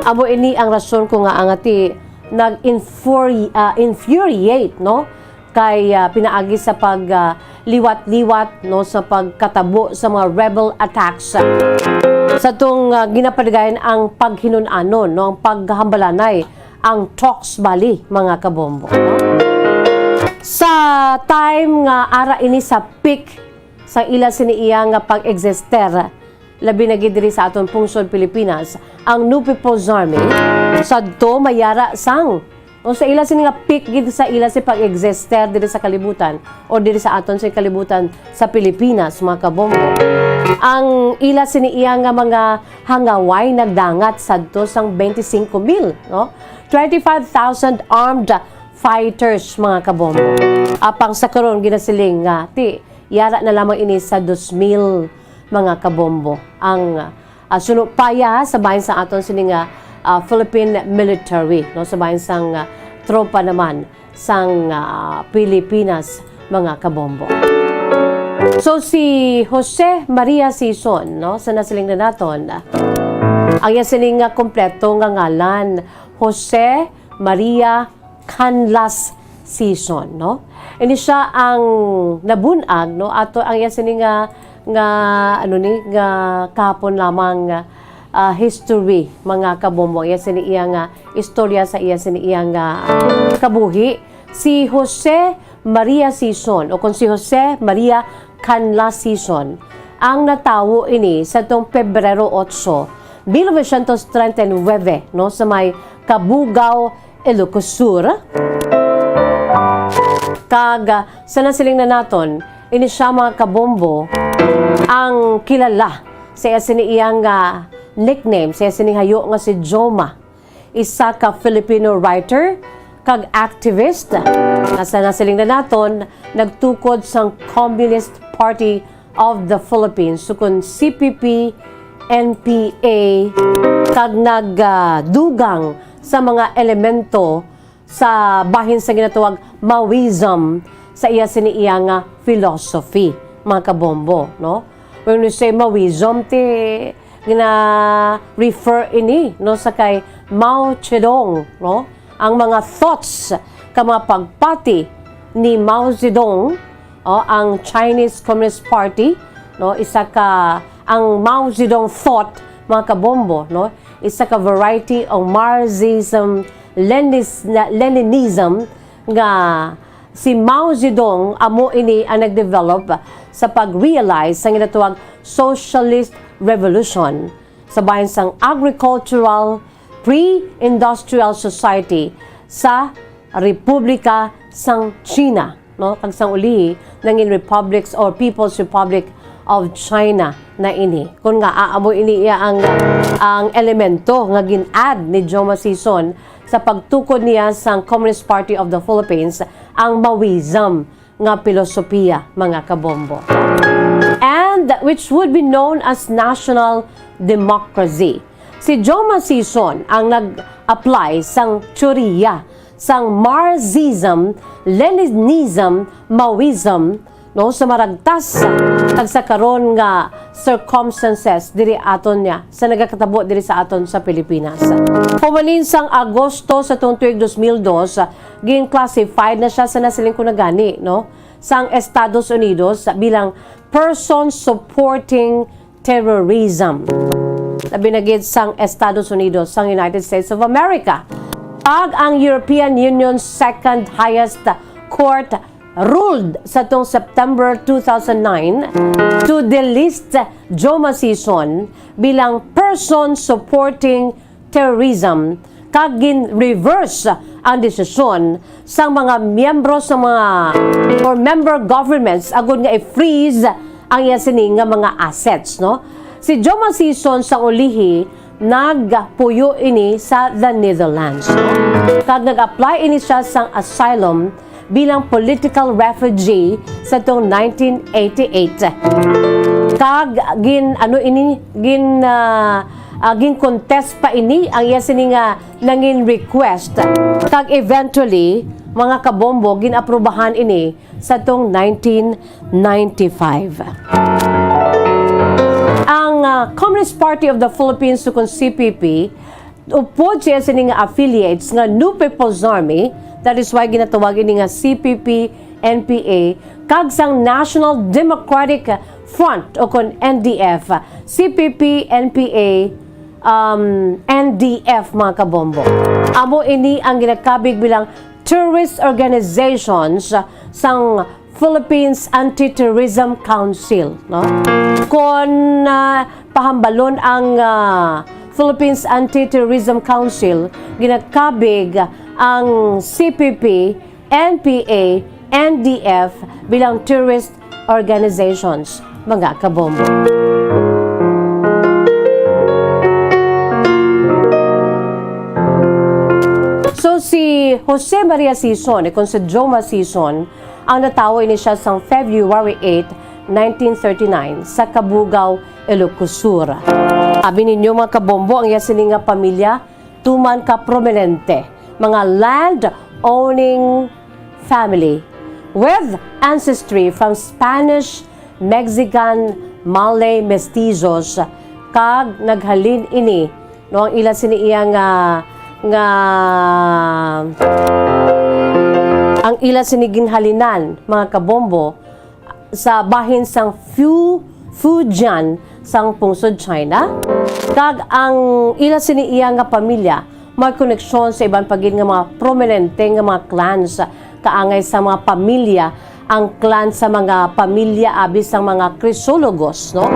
Amo ini ang rason ko nga ang ati nag-infuri-, ah, infuriate, no? Kay, ah, pinaagi sa pag, ah, liwat-liwat, no, sa pagkatabo sa mga rebel attacks, ah, sa tong, ah, ginapaligayan ang paghinun-anon, no, ang paghambalanay, ang talks bali, mga kabombo, no? Sa time nga ara ini sa peak sa ila sini iya nga pag-exister, labi na gid diri sa aton pungsod Pilipinas, ang New People's Army, sadto mayara sang, o sa ila sini nga peak gid sa ila si pag-exister diri sa kalibutan o diri sa aton sa kalibutan sa Pilipinas, mga kabombo. Ang ila sini iya nga mga hangaway nagdangat sadto sang twenty-five mil, no? Twenty-five thousand armed fighters, mga kabombo. Apang sa karon, ginasiling nga ti yara na lamang ini sa dos mil, mga kabombo. Ang, ah, suno paya sa bahin sa aton sini nga, ah, Philippine military, no, sa bahin sang, ah, tropa naman sang, ah, Pilipinas, mga kabombo. So, si Jose Maria Sison, no, sa nasiling na naton, ang iya sini nga kompleto nga ngalan, Jose Maria Canlas Sison, no? Ini siya ang nabun-ag, no, ato ang iya sini nga, nga, ano ni, nga kahapon lamang, ah, history, mga kabombo. Iya sini iya nga istorya sa iya sini iya nga, ah, kabuhi. Si Jose Maria Sison, o kung si Jose Maria Canlas Sison, ang natawo ini sa tong Pebrero otso, mil novecientos treinta y nueve, no, sa may Cabugao, Ilocos Sur. Kag, ah, sa nasiling na naton, ini siya, mga kabombo, ang kilala sa iya sini iyang, ah, nickname, sa iya sini hayo nga si Joma, isa ka Filipino writer kag activist nga sa nasiling na naton nagtukod sang Communist Party of the Philippines, sukon C P P N P A, kag nagdugang sa mga elemento sa bahin sa ginatawag Maoism sa iya sini iya nga philosophy, mga kabombo, no? When we say Maoism, ti gina-refer ini, no, sa kay Mao Zedong, no? Ang mga thoughts ka mga pagpati ni Mao Zedong, o, ang Chinese Communist Party, no, isa ka, ang Mao Zedong thought, mga kabombo, no, isa ka variety of Marxism, Lenis-, Leninism, nga si Mao Zedong amo ini ang nag-develop sa pag-realize sang ginatawag socialist revolution sa bahin sang agricultural pre-industrial society sa Republika sang China, no? Kag sang ulihi, nangin republics or People's Republic of China na ini. Kung nga, ah, amo ini iya ang, ang elemento nga gin-add ni Joma Sison sa pagtukod niya sang Communist Party of the Philippines, ang Maoism nga pilosopiya, mga kabombo. And which would be known as national democracy. Si Joma Sison ang nag-apply sang teorya sang Marxism, Leninism, Maoism, no, sa maragtas kag sa karon nga circumstances diri aton niya sa nagakatabo diri sa aton sa Pilipinas. Humanin sang Agosto sa tuong tuig dos mil dos, gin-classified na siya sa nasiling ko na gani, no, sang Estados Unidos bilang person supporting terrorism. Labi na gid sang Estados Unidos, sang United States of America. Kag ang European Union's second highest court ruled sa tong September two thousand nine to delist Joma Sison bilang person supporting terrorism, kag gin-reverse ang desisyon sang mga miyembro sa mga or member governments agud nga i-freeze ang iya sini nga mga assets, no? Si Joma Sison sa ulihi nagpuyo ini sa the Netherlands, no? Kag nag-apply ini siya sang asylum bilang political refugee sa tong nineteen eighty-eight. Kag gin-, ano ini, gin-, ah, ah, gin-contest pa ini ang iya sini nga nangin request. Kag eventually, mga kabombo, gin-aprubahan ini sa tong nineteen ninety-five. Ang, ah, Communist Party of the Philippines, sukon C P P, upod siya sini nga affiliates nga New People's Army, that is why ginatawag ini nga C P P N P A, kag sang National Democratic Front o kon N D F, C P P N P A, um, N D F, mga kabombo. Amo ini ang ginakabig bilang terrorist organizations sang Philippines Anti-Terrorism Council, no? Kon, ah, pahambalon ang, ah, Philippines Anti-Terrorism Council, ginakabig ang C P P, N P A, N D F bilang terrorist organizations, mga kabombo. So, si Jose Maria Sison, ikon si Joma Sison, ang natawo ini siya sang February eight, nineteen thirty-nine, sa Cabugao, Ilocos Sur. Abi ninyo, mga kabombo, ang iya sini nga pamilya tuman ka prominente, mga land-owning family with ancestry from Spanish, Mexican, Malay mestizos, kag naghalin ini, no, ang ila sini iya nga, nga, ang ila sini ginhalinan, mga kabombo, sa bahin sang Fu-, Fujian sang pungsod China, kag ang ila sini iya nga pamilya may koneksyon sa iban pa gid nga mga prominente nga mga clans, kaangay sa mga pamilya, ang clan sa mga pamilya abi sang mga Crisologos, no?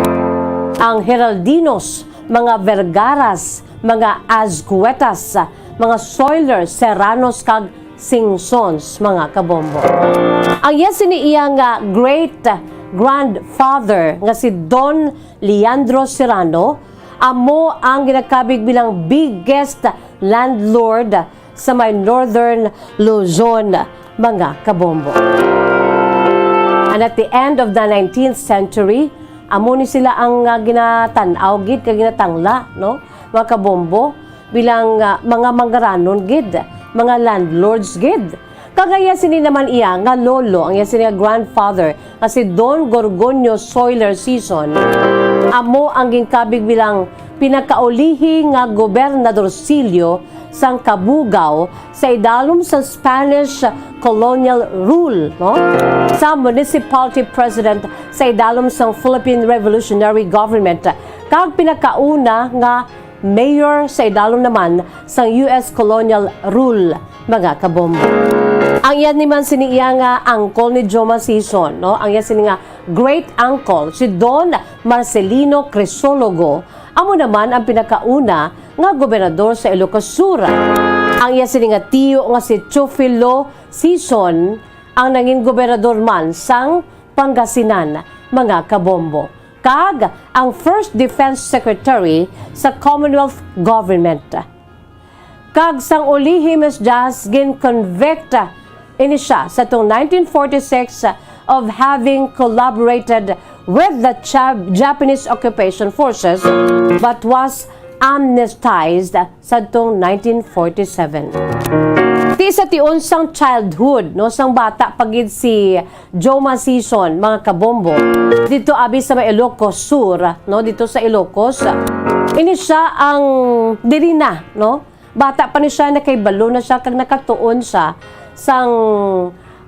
Ang Heraldinos, mga Vergaras, mga Azcuetas, mga Soilers, Serranos, kag Singsons, mga kabombo. Ang iya sini iya nga great grandfather nga si Don Leandro Serrano, amo ang ginakabig bilang biggest landlord sa may Northern Luzon, mga kabombo. And at the end of the nineteenth century, amo ni sila ang, ah, ginatan-aw gid kag ginatangla, no, mga kabombo, bilang, ah, mga manggaranon gid, mga landlords gid. Kag ang iya sini naman iya nga lolo, ang iya sini nga grandfather, nga si Don Gorgonio Soiler Sison, amo ang ginkabig bilang pinakaulihi nga gobernadorsilyo sang Cabugao sa idalom sa Spanish colonial rule, no? Sa municipality president sa idalom sang Philippine Revolutionary Government, kag pinakauna nga mayor sa idalom naman sang U S colonial rule, mga kabombo. Ang iya ni man sini iya nga uncle ni Joma Sison, no? Ang iya sini nga great uncle, si Don Marcelino Crisologo, amo naman ang pinakauna nga gobernador sa Ilocos Sur. Ang iya sini nga tiyo nga si Teofilo Sison ang nangin gobernador man sang Pangasinan, mga kabombo, kag ang first defense secretary sa Commonwealth Government. Kag sang ulihi, Miss Jazz, gin-convict ini siya sa tong nineteen forty-six of having collaborated with the Jap-, Japanese occupation forces, but was amnesticized sadtong nineteen forty-seven. Ti sa tion sang childhood, no, sang bata pa gid si Joma Sison, mga kabombo, dito abi sa may Ilocos Sur, no, dito sa Ilocos. Ini siya ang diri na, no? Bata pa ni siya, nakahibalo na siya, kag nakatuon siya sang,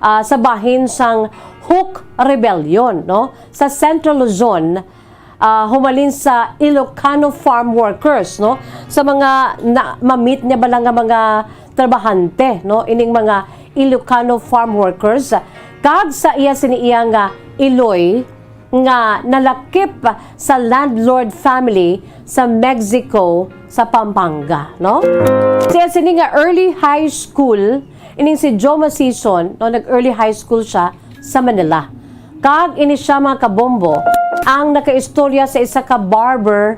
ah, sa bahin sang Huk Rebellion, no? Sa Central Luzon, ah, humalin sa Ilocano farm workers, no? Sa mga na, ma-meet niya bala nga mga trabahante, no? Ining mga Ilocano farm workers, kag sa iya sini iya nga iloy nga nalakip sa landlord family sa Mexico, sa Pampanga, no? Sa iya sini nga early high school, ining si Joma Sison, no, nag-early high school siya sa Manila. Kag ini siya, mga kabombo, ang nakaistorya sa isa ka barber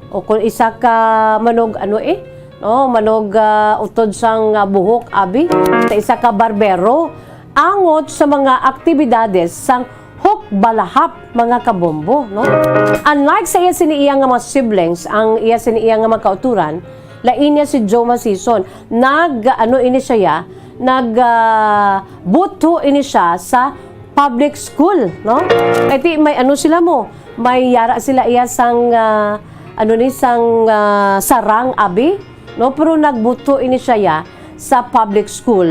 o kung isa ka manog, ano eh, no, manog, ah, utod sang, ah, buhok, abi, sa isa ka barbero, angot sa mga aktibidades sang Huk Balahap, mga kabombo, no? Unlike sa iya sini iya nga mga siblings, ang iya sini iya nga mga kauturan, lain niya si Joma Sison. Nag, ano ini siya, ya? Nag, ah, butho ini siya sa public school, no? Kay ti may ano sila mo, may yara sila iya sang, ah, ano ni, sang, ah, sarang, abi, no? Pero nagbutho ini siya, ya, sa public school.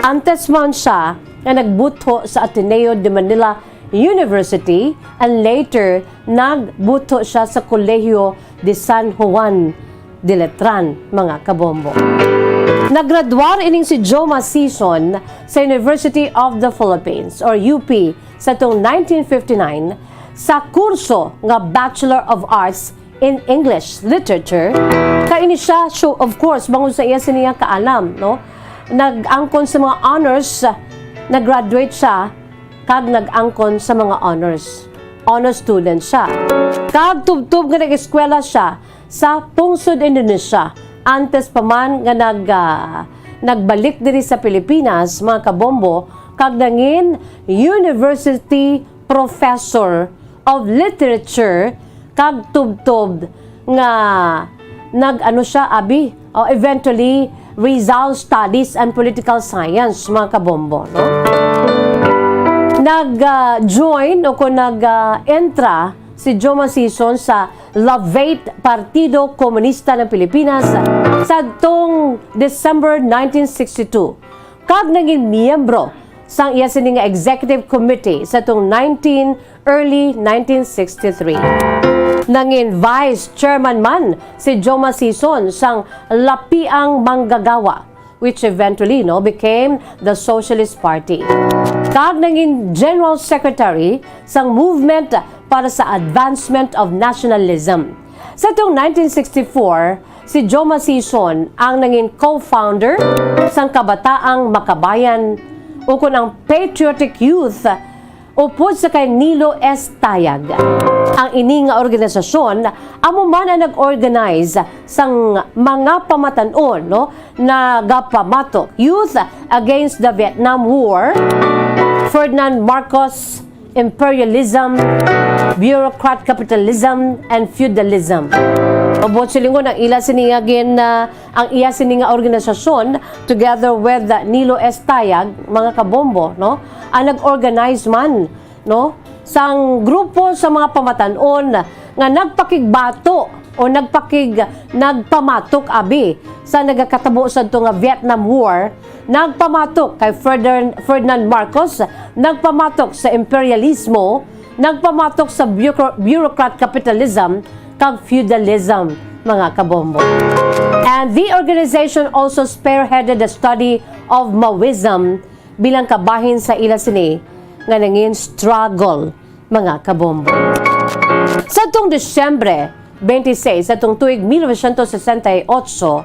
Antes man siya nga nagbutho sa Ateneo de Manila University, and later nagbutho siya sa Colegio de San Juan de Letran, mga kabombo. Naggraduar ining si Joma Sison sa University of the Philippines, or U P, sa tong nineteen fifty-nine sa kurso nga Bachelor of Arts in English Literature. Kay ini siya, so, of course, bangod sa iya sini nga kaalam, no? Nag-angkon sa mga honors, nag-graduate siya, kag nag-angkon sa mga honors. Honor student siya. Kag tubtob nga nag-eskwela siya sa pungsod Indonesia, antes pa man nga nag, ah, nagbalik diri sa Pilipinas, mga kabombo, kag nangin university professor of literature kag tubtob nga nag-ano siya, abi, o eventually Rizal Studies and Political Science, mga kabombo, no? Nag-join o kung nag-entra si Joma Sison sa Levate, Partido Komunista ng Pilipinas, sadtong December nineteen sixty-two, kag nangin miyembro sang iya sini nga executive committee sa tong nineteen, early nineteen sixty-three. Nangin vice chairman man si Joma Sison sang Lapiang Manggagawa, which eventually, no, became the Socialist Party. Kag nangin general secretary sang Movement para sa Advancement of Nationalism. Sa tong nineteen sixty-four, si Joma Sison ang nangin co-founder sang Kabataang Makabayan, ukon ang Patriotic Youth, upod sa kay Nilo S. Tayag. Ang ini nga organisasyon amo man ang nag-organize sang mga pamatan-on, no, nagapamatok: Youth Against the Vietnam War, Ferdinand Marcos Imperialism, Bureaucrat Capitalism, and Feudalism. Ubot silingon, ang ila sini nga gin, ah, ang iya sini nga organisasyon, together with, ah, Nilo S. Tayag, mga kabombo, no, ang nag-organize man, no, sang grupo sa mga pamatan-on nga nagpakigbato o nagpakig-, nagpamatok, abi, sa nagakatabo sadto nga Vietnam War, nagpamatok kay Ferdin-, Ferdinand Marcos, nagpamatok sa imperialismo, nagpamatok sa bureaucra-, bureaucrat capitalism kag feudalism, mga kabombo. And the organization also spearheaded the study of Maoism bilang kabahin sa ila sini nga nangin struggle, mga kabombo. Sa tong Disyembre twenty-six sa tong tuig mil novecientos sesenta y ocho,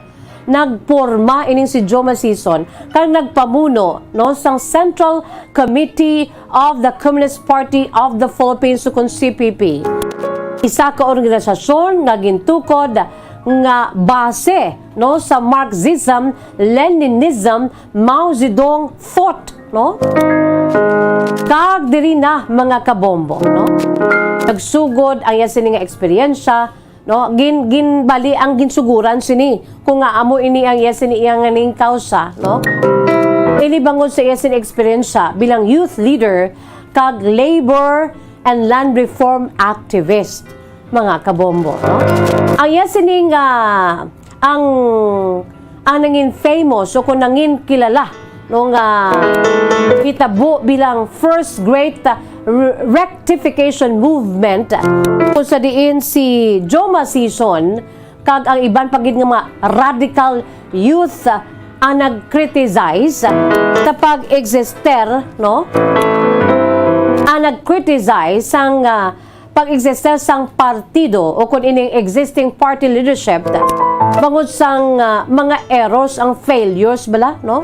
nagporma ining si Joma Sison kag nagpamuno, no, sang Central Committee of the Communist Party of the Philippines, ukon C P P. Isa ka organisasyon nga gintukod nga base, no, sa Marxism, Leninism, Mao Zedong thought, no? Kag diri na, mga kabombo, no? Nagsugod ang iya sini nga eksperyensya, no? Gin-, ginbali ang ginsuguran sini, kung nga amo ini ang iya sini iya nga ning kausa, no? Ini bangod sa iya sini eksperyensya bilang youth leader kag labor and land reform activist, mga kabombo, no? Ang iya sini nga, ang, ang nangin famous o kung nangin kilala, no, nga hitabo bilang First Great, uh, Re-, Rectification Movement, kung sa diin si Joma Sison kag ang iban pa gid nga mga radical youth, ah, ang nag-criticize sa pag-exister, no? Ang nag-criticize sang, ah, pag-exister sang partido o kung ining existing party leadership bangod sang, ah, mga errors, ang failures bala, no?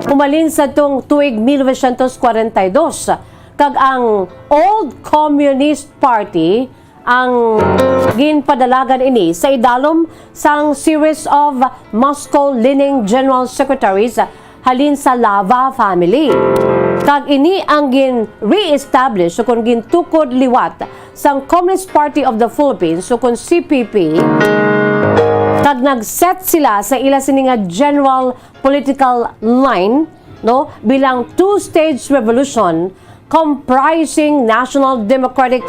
Humalin sa tong tuig mil novecientos kwarenta y dos, kag ang Old Communist Party ang ginpadalagan ini sa idalom sang series of Moscow-leaning general secretaries halin sa Lava family. Kag ini ang gin-re-establish ukon gintukod liwat sang Communist Party of the Philippines, ukon C P P, kag nag-set sila sa ila sini nga general political line, no, bilang two-stage revolution comprising National Democratic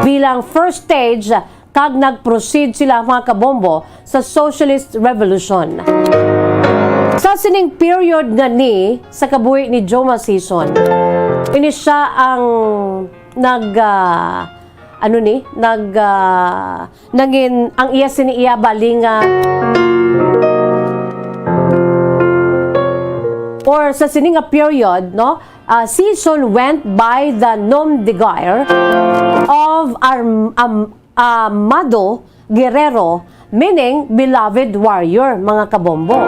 bilang first stage kag nag-proceed sila, mga kabombo, sa Socialist Revolution. Sa sining period nga ni sa kabuhi ni Joma Sison, ini siya ang nag, ah, ano ni, nag, ah, nangin, ang iya sini iya bali nga, or sa sini nga period, no, ah, Sison went by the nom de guerre of Arm-, Am-, Amado Guerrero, meaning beloved warrior, mga kabombo.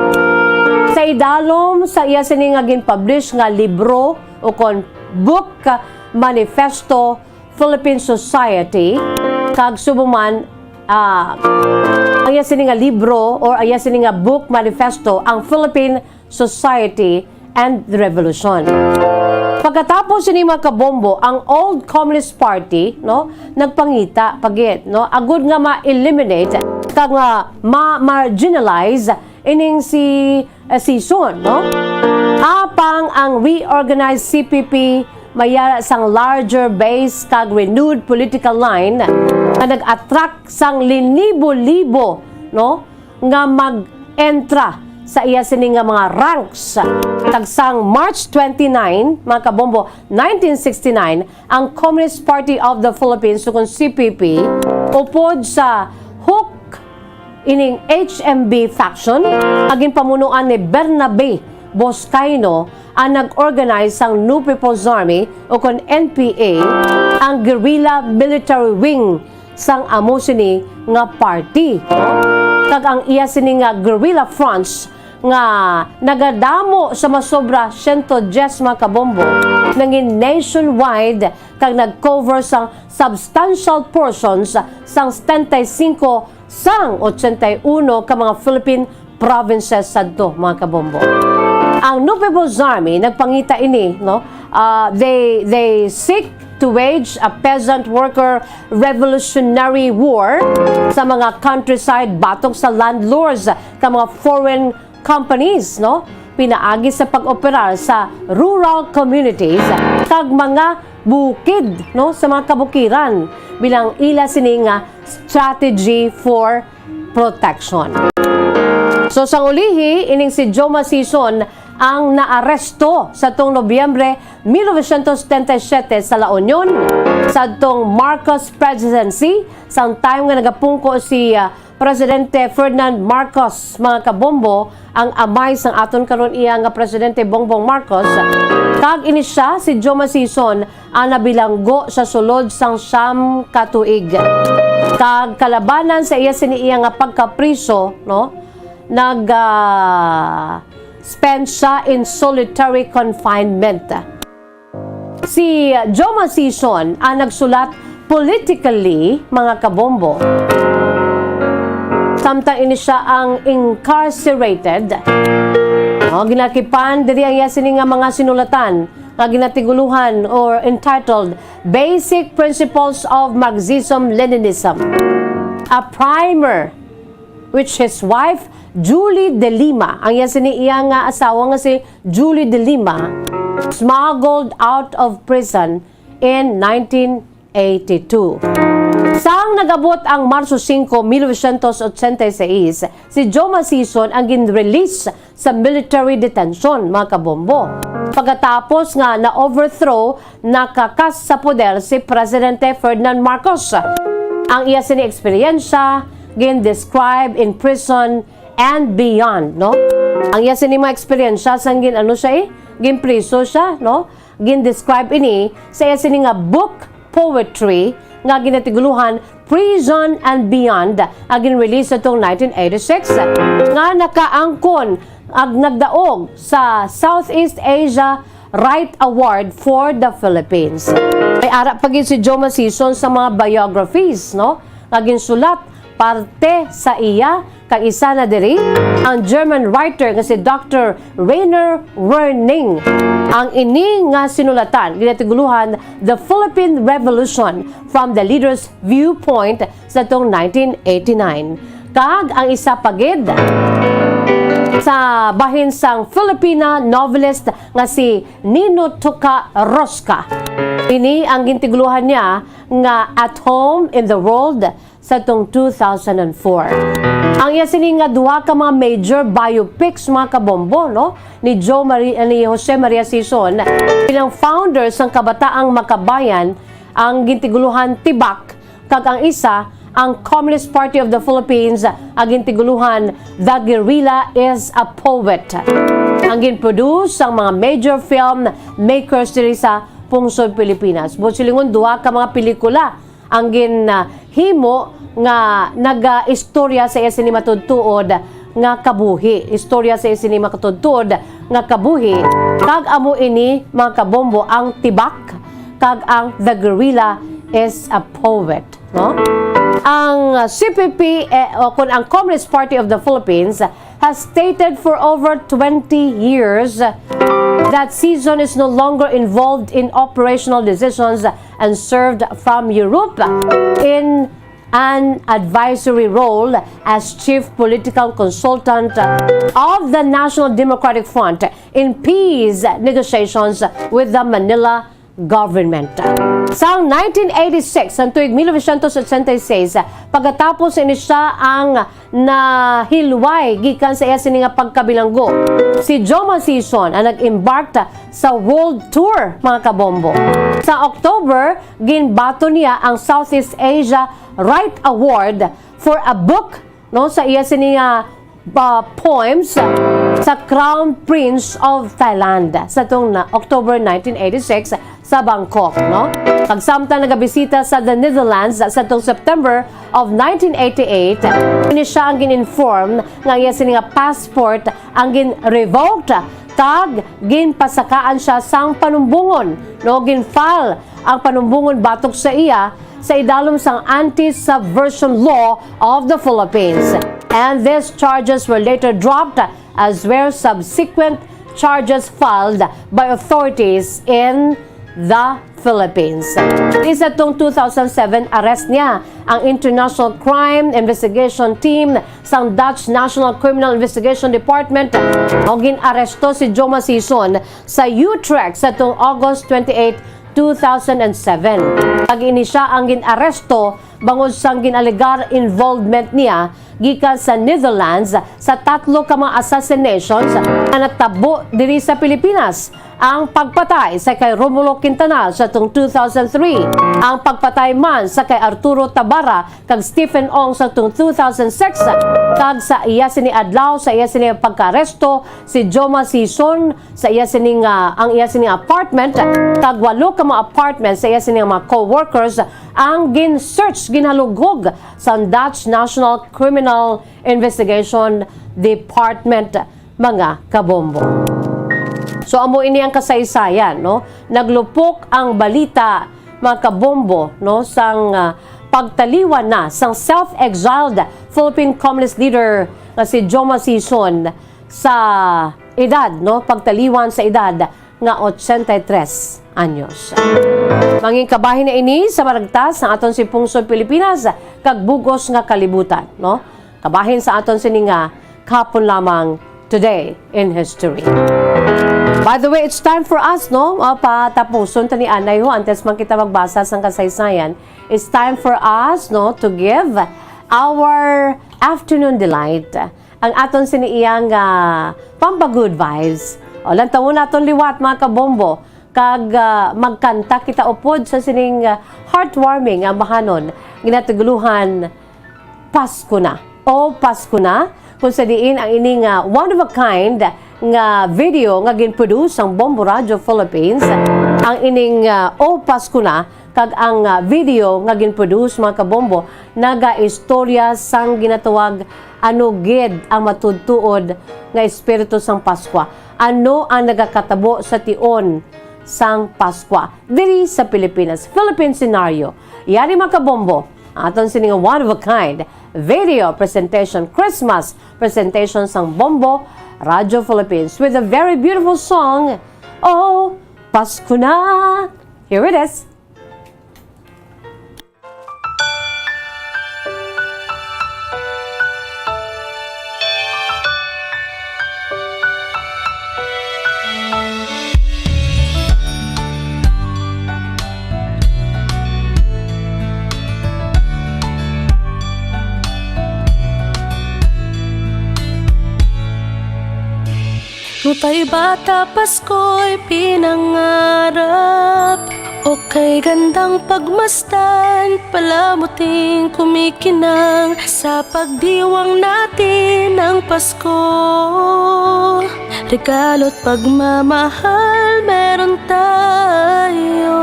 Sa idalom sa iya sini nga gin-publish nga libro ukon book, manifesto, Philippine Society, kag subong man, ah, Ang iya sini nga libro or ang iya sini nga book manifesto, ang Philippine Society and the Revolution. Pagkatapos sini, mga kabombo, ang Old Communist Party, no, nagpangita pagit, no, agud nga ma-eliminate kag nga ma-marginalize ining si, eh, Sison, no? Apang ang reorganized C P P mayara sang larger base kag renewed political line nga nag-attract sang linibo-libo, no, nga mag-entra sa iya sini nga mga ranks. Kag sang March twenty-nine, mga kabombo, nineteen sixty-nine, ang Communist Party of the Philippines, sukon C P P, upod sa huk ining H M B faction, nga ginpamunuan ni Bernabe Boscaino, ang nag-organize sang New People's Army, o kon N P A, ang guerrilla military wing sang amo sini nga party. Kag ang iya sini nga guerrilla fronts nga nagadamo sa masobra siyento diyes, mga kabombo, nangin nationwide kag nag-cover sang substantial portions sang setenta y cinco sang ochenta y uno ka mga Philippine provinces sadto, mga kabombo. Ang New People's Army nagpangita ini, no? Ah, they, they seek to wage a peasant worker revolutionary war sa mga countryside batok sa landlords ka mga foreign companies, no? Pinaagi sa pag-operar sa rural communities kag mga bukid, no, sa mga kabukiran bilang ila sini nga strategy for protection. So, sang ulihi, ining si Joma Sison ang naaresto sa tong Nobyembre mil novecientos setenta y siete sa La Union, sa tong Marcos presidency, sang time nga nagapungko si, ah, Presidente Ferdinand Marcos, mga kabombo, ang amay sang aton karon iya nga Presidente Bongbong Marcos, kag ini sia, si Joma Sison, ang nabilanggo sa sulod sang siyam ka tuig. Kag kalabanan sa iya sini iya nga pagkapriso, no, nag, ah, spend siya in solitary confinement. Si Joma Sison ang nagsulat politically, mga kabombo, samtang ini sia ang incarcerated. O, ginakipan diri ang iya sini nga mga sinulatan nga ginatiguluhan or entitled Basic Principles of Marxism-Leninism, a primer which his wife, Julie de Lima, ang iya sini iya nga asawa nga si Julie de Lima, smuggled out of prison in nineteen eighty-two. Sang nag-abot ang Marso singko, mil novecientos ochenta y seis, si Joma Sison ang gin-release sa military detention, mga kabombo, pagkatapos nga na-overthrow, nakakas sa poder si Presidente Ferdinand Marcos. Ang iya sini eksperyensya gin-describe in prison and beyond, no? Ang iya sini mga eksperyensya sang gin-, ano siya, eh? Ginpriso siya, no? Gin-describe ini sa iya sini nga book poetry nga ginatiguluhan Prison and Beyond, nga gin-release atong nineteen eighty-six, nga nakaangkon ag nagdaog sa Southeast Asia Right Award for the Philippines. May ara pa gid si Joma Sison sa mga biographies, no, nga ginsulat parte sa iya, kag isa na diri ang German writer nga si Doctor Rainer Werning. Ang ini nga sinulatan ginatiguluhan The Philippine Revolution from the Leader's Viewpoint sa tong nineteen eighty-nine. Kag ang isa pa gid sa bahin sang Filipina novelist nga si Nino Tuka Rosca. Ini ang gintiguluhan niya nga At Home in the World sa tong two thousand and four. Ang iya sini nga duha ka mga major biopics, mga kabombo, no, ni Joe Marie, ni Jose Maria Sison, bilang founder sang Kabataang Makabayan, ang gintiguluhan Tibak, kag ang isa, ang Communist Party of the Philippines, ang gintiguluhan The Guerrilla is a Poet. Ang gin-produce sang mga major film makers diri sa pungsod Pilipinas. Buot silingon, duha ka mga pelikula ang gin, ah, himo nga nagaistorya sa iya sini matuod-tuod nga kabuhi. Istorya sa iya sini matuod-tuod nga kabuhi. Kag amo ini, mga kabombo, ang Tibak kag ang The Guerrilla is a Poet, no? Ang C P P, eh, o kun ang Communist Party of the Philippines, has stated for over twenty years that Sison is no longer involved in operational decisions and served from Europe in an advisory role as chief political consultant of the National Democratic Front in peace negotiations with the Manila government. Sang nineteen eighty-six, sang tuig mil novecientos ochenta y seis, pagkatapos ini siya ang nahilway gikan sa iya sini nga pagkabilanggo, si Joma Sison ang nag-embark sa world tour, mga kabombo. Sa October, ginbaton niya ang Southeast Asia Right Award for a book, no, sa iya sini nga, ah, poems sa Crown Prince of Thailand sa tong na October nineteen eighty-six sa Bangkok, no? Kag samtang nagabisita sa the Netherlands sa tong September of nineteen eighty-eight, ini siya ang gin-inform nga iya sini nga passport ang gin-revoked kag ginpasakaan siya sang panumbongon, no? Gin-file ang panumbongon batok sa iya sa idalom sang Anti-Subversion Law of the Philippines. And these charges were later dropped, as were subsequent charges filed by authorities in the Philippines. Diri sa tong two thousand seven, arrest niya ang International Crime Investigation Team sang Dutch National Criminal Investigation Department, o gin-aresto si Joma Sison sa Utrecht sa tong August twenty-eight, two thousand and seven. Kag ini siya ang gin-aresto bangod sang gin-alegar involvement niya gikan sa Netherlands sa tatlo ka mga assassinations nga natabo diri sa Pilipinas, ang pagpatay sa kay Romulo Quintanal sa tong two thousand three, ang pagpatay man sa kay Arturo Tabara kag Stephen Ong sa tong two thousand six, kag sa iya sini adlaw, sa iya sini pagkaaresto, si Joma Sison sa iya sining, ah, ang iya sining apartment, kag walo ka mga apartment sa iya sining mga co-workers ang gin-search, ginhalughog sa Dutch National Criminal Investigation Department, mga kabombo. So, amo ini ang kasaysayan, no? Naglupok ang balita, mga kabombo, no, sang, ah, pagtaliwan na sang self-exiled Philippine communist leader nga si Joma Sison sa edad, no, pagtaliwan sa edad nga ochenta y tres anyos. Mangin kabahin na ini sa maragtas sa aton si pungsod Pilipinas kag bug-os nga kalibutan, no? Kabahin sa aton sini nga kahapon lamang, Today in History. By the way, it's time for us, no? Ah, patapuson ta ni anay ho, antes man kita magbasa sang kasaysayan. It's time for us, no, to give our afternoon delight. Ang aton sini iyang, ah, pampa-good vibes. O, lantawon naton liwat, mga kabombo, kag, ah, magkanta kita upod sa sining, ah, heartwarming nga ambahanon, ginatugluhan Pasko Na. O Pasko Na, kung sa diin ang ini nga one of a kind nga video nga gin-produce sang Bombo Radio Philippines, ang ining, ah, O Pasko Na, kag ang, ah, video nga gin-produce, mga kabombo, nagaistorya sang ginatawag ano gid ang matuodtuod nga espiritu sang Paskwa. Ano ang nagakatabo sa tion sang Paskwa diri sa Pilipinas? Philippine scenario. Yari, mga kabombo, aton sini nga one of a kind video presentation, Christmas presentation sang Bombo Radio Philippines with a very beautiful song, Oh, Pasko Na. Here it is. Nutay bata Pasko'y pinangarap, o kay gandang pagmasdan, palamuting kumikinang sa pagdiwang natin ng Pasko. Regalo't pagmamahal meron tayo.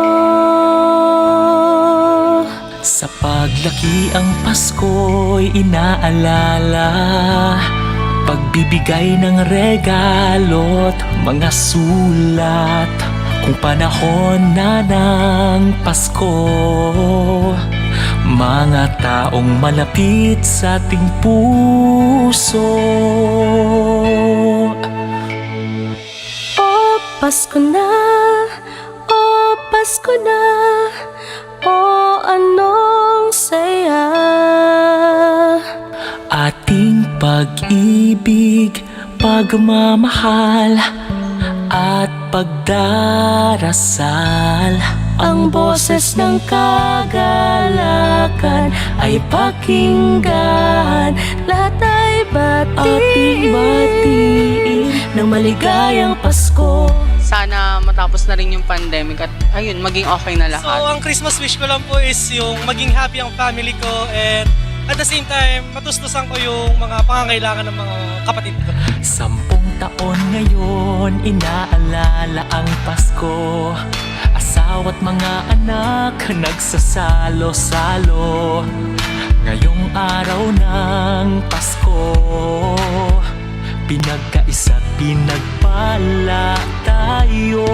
Sa paglaki ang Pasko'y inaalala, pagbibigay ng regalo't mga sulat. Kung panahon na ng Pasko, Mga taong malapit sa ating puso. O Pasko na, o Pasko na, o anong saya. Ating pag-ibig, pagmamahal, at pagdarasal. Ang boses ng kagalakan ay pakinggan. Lahat ay batiin. Ating batiin ng maligayang Pasko. Sana matapos na rin yung pandemic at, ayun, maging okay na lahat. So, ang Christmas wish ko lang po is yung maging happy ang family ko and at the same time, matustusan ko yung mga pangangailangan ng mga kapatid ko. Sampung taon ngayon, inaalala ang Pasko. Asawa't mga anak, nagsasalo-salo. Ngayong araw ng Pasko, pinagkaisa't pinagpala tayo.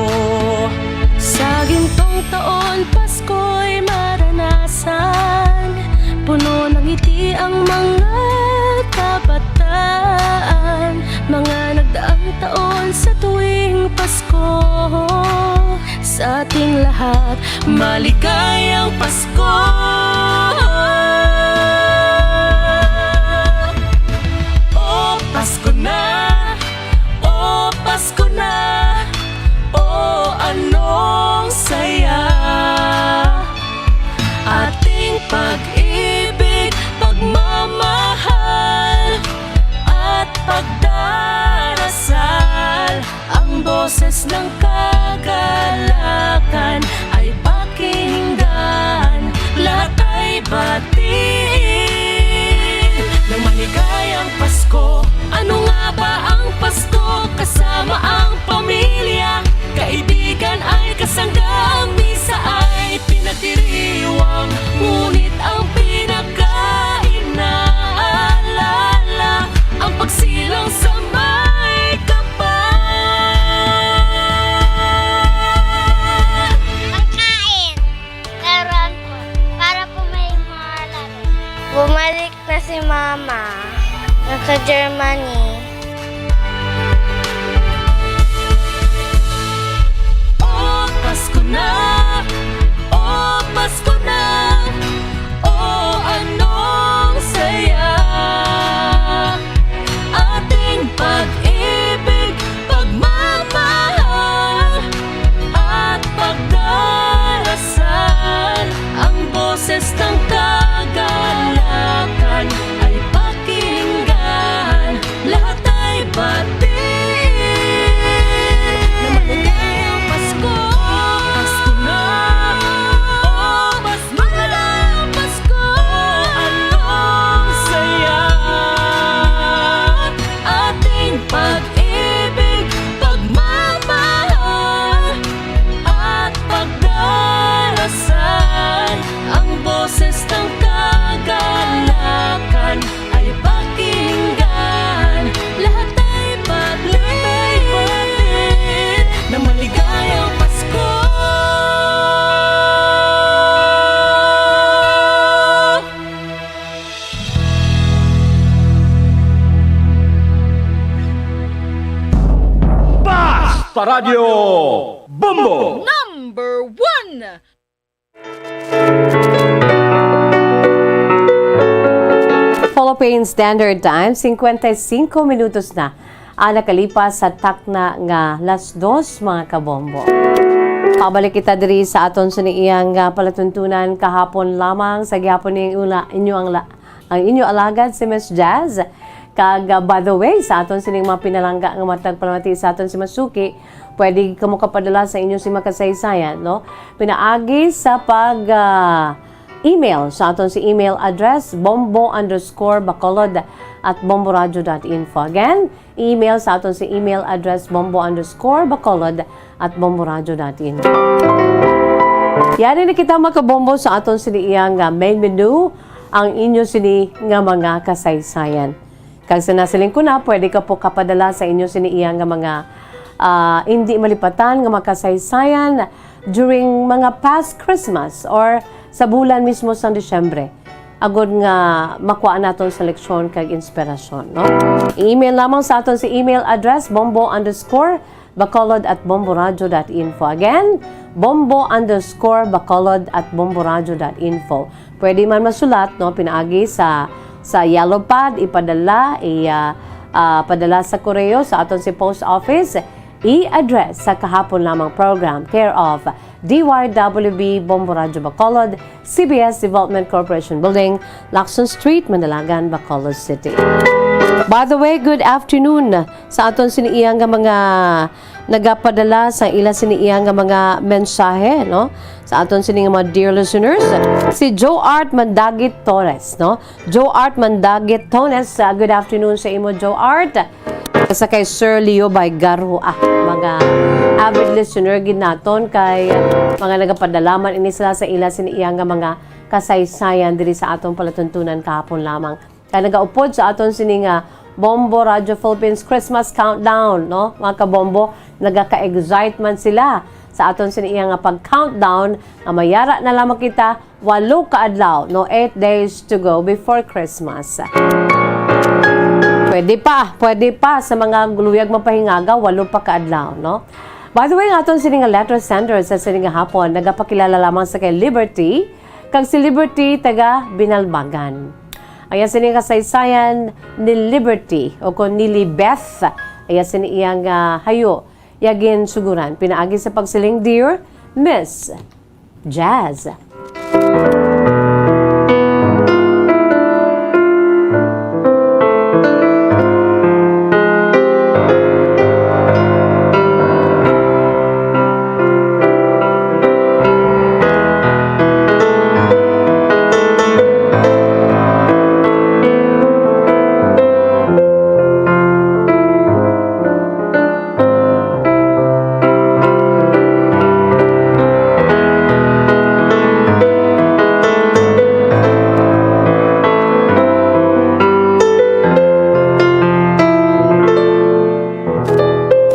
Sa gintong taon, Pasko'y maranasan. Puno ng ngiti ang mga kabataan. Mga nagdaang taon sa tuwing Pasko. Sa ating lahat, maligayang Pasko. O Pasko na, o Pasko na, o anong saya. Ating pag-ibig, pagmamahal, at pagdarasal. Ang boses ng kagalakan ay pakinggan. Lahat ay batiin ng maligayang Pasko. Ano nga ba ang Pasko? Kasama ang pamilya, kaibigan ay kasangga. Ang misa ay pinagdiriwang, ngunit ang pinaka-inaalala, ang pagsilang sa may kapal. Pagkain. Laruan po. Para po may mga laro. Bumalik na si Mama. Nasa Germany. O Pasko na, o Pasko na, o anong saya. Ating pag-ibig, pagmamahal, at pagdarasal. Ang boses ng kagalakan ay pakinggan. Lahat ay batiin na maligayang Pasko. Pasko na. O Pasko na. Maligayang Pasko. Anong saya. Ating pag-ibig, pagmamahal, at pagdarasal. Ang boses ng kagalakan ay pakinggan. Lahat ay pati na maligayang Pasko. Basta Radyo Bombo! Number one! Philippine Standard Time, singkwenta y singko minutos na ang nakalipas sa takna nga las dos, mga kabombo. Pabalik kita diri sa aton sini iyang, ah, palatuntunan kahapon lamang. Sa gihapon ning ula, inyo ang la-, ang inyo alagad si Miss Jazz. Kag, ah, by the way, sa aton sining mga pinalangga nga matag palamati sa aton si Masuki, pwede kamo kapadala sa inyo si makasaysayan, no? Pinaagi sa pag, ah, email sa aton si email address, bombo underscore bacolod at bomboradio dot info. Again, email sa aton si email address, bombo underscore bacolod at bomboradio dot info. Yari na kita, mga kabombo, sa aton sini iyang, ah, main menu, ang inyo sini nga mga kasaysayan. Kag sa nasiling ko na, pwede ka po kapadala sa inyo sini iya nga mga, ah, indi malipatan nga mga kasaysayan during mga past Christmas or sa bulan mismo sang Disyembre, agod nga makuha naton sa leksyon kag inspirasyon, no? I-email lamang sa aton si email address, bombo underscore bacolod at bomboradio dot info. Again, bombo underscore bacolod at bomboradio dot info. Pwede man masulat, no, pinaagi sa, sa yellow pad, ipadala, i, ah, ah, padala sa koreo sa aton si post office, i-address sa Kahapon Lamang Program, care of D Y W B, Bombo Radyo Bacolod, C B S Development Corporation Building, Lacson Street, Manalagan, Bacolod City. By the way, good afternoon sa aton sini iya nga mga nagapadala sa ila sini iya nga mga mensahe, no? Sa aton sini nga mga dear listeners, si Joe Art Mandagit Torres, no? Joe Art Mandagit Torres, ah, good afternoon sa imo, Joe Art. Sa kay Sir Leo Baygarho, ah, mga avid listener gid naton kay mga nagapadala man ini sila sa ila sini iya nga mga kasaysayan diri sa aton palatuntunan kahapon lamang. Kay nagaupod sa aton sini nga Bombo Radio Philippines Christmas Countdown, no? Mga kabombo, nagaka-excite man sila sa aton sini iya nga pag-countdown nga mayara na lamang kita walo ka adlaw, no? Eight days to go before Christmas. Pwede pa, pwede pa sa mga luyag mapahingaga, walo pa ka adlaw, no? By the way, ang aton sini nga letter sender sa sini nga hapon, nagapakilala lamang sa kay Liberty, kag si Liberty taga Binalbagan. Ang iya sini kasaysayan ni Liberty, o kon ni Libeth, ang iya sini iya nga hayo, iya ginsuguran pinaagi sa pagsiling, "Dear Miss Jazz."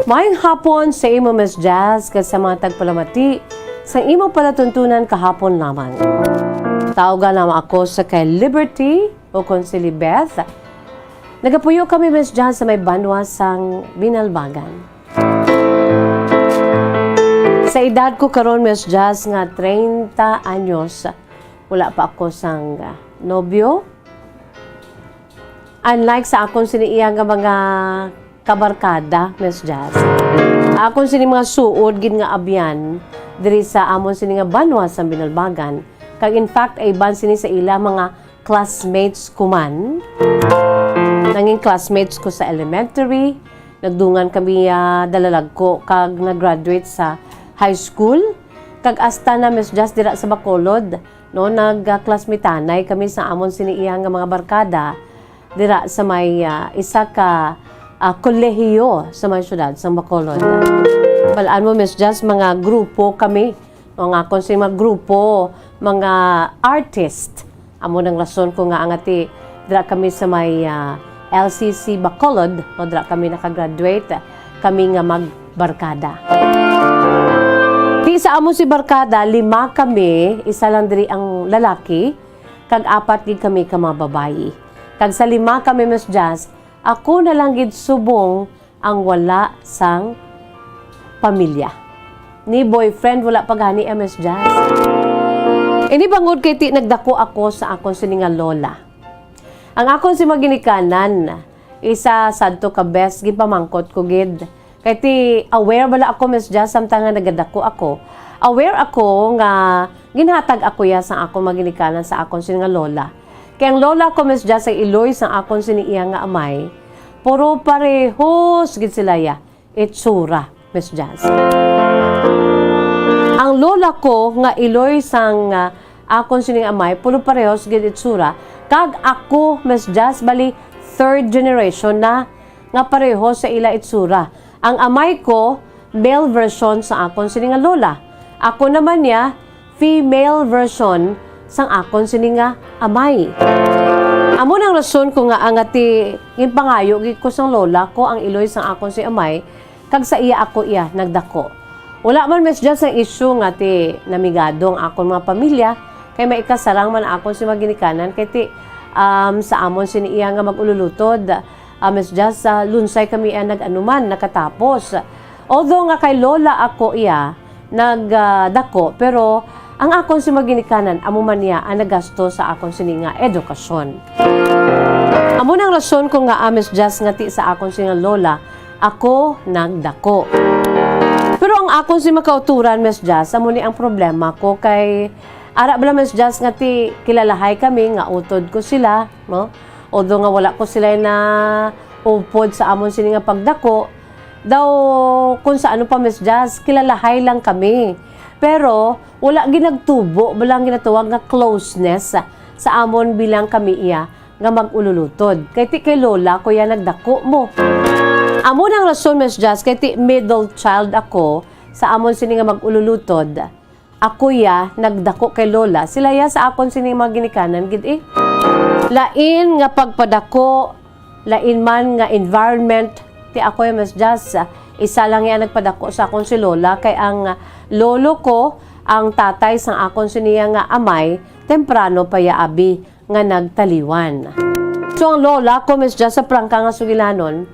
Maayong hapon sa imo, Miss Jazz, kag sa mga tagpalamati sa imo palatuntunan kahapon lamang. Tawga lamang ako sa kay Liberty o kon si Libeth. Nagapuyo kami, Miss Jazz, sa may banwa sang Binalbagan. Sa edad ko karon, Miss Jazz, nga treinta anyos, wala pa ako sang, ah, nobyo. Unlike sa akon sini iya nga mga kabarkada, Miss Jazz, akon sini mga suod gid nga abyan diri sa amon sini nga banwa sa Binalbagan. Kag in fact, ay iban sini sa ila mga classmates ko man. Nanging classmates ko sa elementary, nagdungan kami, ah, dalalagko, kag nag-graduate sa high school. Kag hasta na, Miss Jazz, dira sa Bacolod, no, nag-, ah, classmateanay kami sa amon sini iya nga mga barkada dira sa may, ah, isa ka, ah, kolehiyo sa may siyudad sa Bacolod. Balaan mo, Miss Jazz, mga grupo kami. Ang akon sini mga grupo, mga artist. Amo nang rason ko nga ang ati dira kami sa may, ah, L C C Bacolod, no, dira kami nakagraduate, kami nga magbarkada. Di sa amo si barkada, lima kami, isa lang diri ang lalaki, kag apat gid kami ka mga babayi. Kag sa lima kami, Miss Jazz, ako na lang gid subong ang wala sang pamilya. Ni boyfriend, wala pa gani, M S Jazz. Ini bangod kay ti nagdako ako sa akon sini nga lola. Ang akon si maginikanan, isa sadto ka best, ginpamangkot ko gid. Kay ti aware bala ako, Miss Jazz, samtang nga nagadako ako. Aware ako nga ginhatag ako ya sang akon maginikanan sa akon sini nga lola. Kay ang lola ko, Miss Jazz, ang iloy sang akon sini iya nga amay. Puro parehos gid sila ya itsura, Miss Jazz. Ang lola ko nga iloy sang, ah, akon sining amay, pulo parehos gid itsura. Kag ako, Miss Jazz, bali third generation na nga pareho sa ila itsura. Ang amay ko, male version sa akon sini nga lola. Ako naman niya, female version sang akon sini nga amay. Amo nang rason ko nga ang ati ginpangayo gid ko sang lola ko ang iloy sang akon si amay, kag sa iya ako iya nagdako. Wala man, Miss Jazz, ang issue nga ti namigado ang akon mga pamilya, Kay may ikasarang man akon si mga ginikanan, kay ti, um, sa amon sini iya nga mag-ululutod, ah, Miss Jazz, sa lunsay kami ang nag-anuman, nakatapos. Although nga kay lola ako iya, nag, ah, dako, pero ang akon si mga ginikanan, amo man niya ang nagasto sa akon sini nga edukasyon. Amo nang rason ko nga, ah, Miss Jazz, nga ti sa akon sini nga lola, ako nagdako. Pero ang akon si makauturan, Miss Jazz, amo ni ang problema ko kay, ara bala, Miss Jazz, nga ti kilalahay kami nga utod ko sila, no? Although nga wala ko sila na upod sa amon sini nga pagdako, daw kung sa ano pa, Miss Jazz, kilalahay lang kami. Pero wala ginagtubo, wala ang ginatawag nga closeness sa amon bilang kami iya nga mag-ululutod. Kay ti kay lola ko ya nagdako mo. Amo nang rason, Miss Jazz, kay ti middle child ako sa amon sini nga mag-ululutod. Ako ya nagdako kay lola. Sila ya sa akon sini mga ginikanan gid eh. Lain nga pagpadako, lain man nga environment, ti ako ya, Miss Jazz, isa lang ya nagpadako sa akon si lola, kay ang lolo ko, ang tatay sang akon sini ya nga amay, temprano pa ya abi nga nagtaliwan. So, ang lola ko, Miss Jazz, sa prangka nga sugilanon,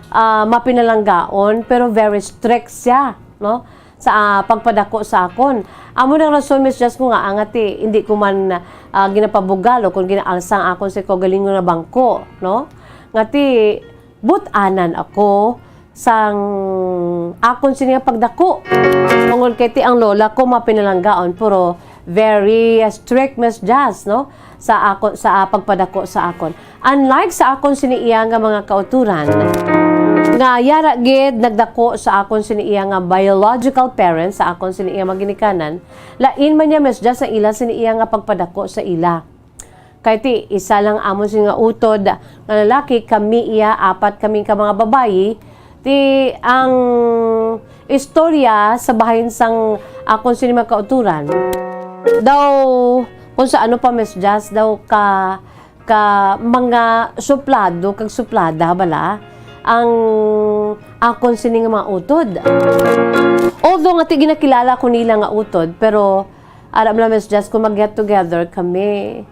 ah, mapinalanggaon, pero very strict siya, no? Sa, ah, pagpadako sa akon. Amo nang rason, Miss Jazz, ko nga, nga ti, hindi ko man, ah, ginapabugal o kung ginaalsa ang akon si kaugalingon nga bangko, no? Nga ti, but-anan ako sang akon sini nga pagdako. Tungod kay ti ang lola ko mapinalanggaon, pero very, ah, strict, Miss Jazz, no? Sa ako, sa, ah, pagpadako sa akon. Unlike sa akon sini iya nga mga kauturan, nga yara gid nagdako sa akon sini iya nga biological parents, sa akon sini iya mga ginikanan, lain man niya, Miss Jazz, sa ila sini iya nga pagpadako sa ila. Kay ti, isa lang amon sini nga utod nga lalaki, kami iya, apat kami ka mga babayi. Ti, ang istorya sa bahin sang akon sini mga kauturan, daw, kung sa ano pa, Miss Jazz, daw ka, ka mga suplado kag suplada bala ang akon sini nga mga utod. Although nga ti ginakilala ko nila nga utod, pero ara bala, Miss Jazz, kung mag-get together kami,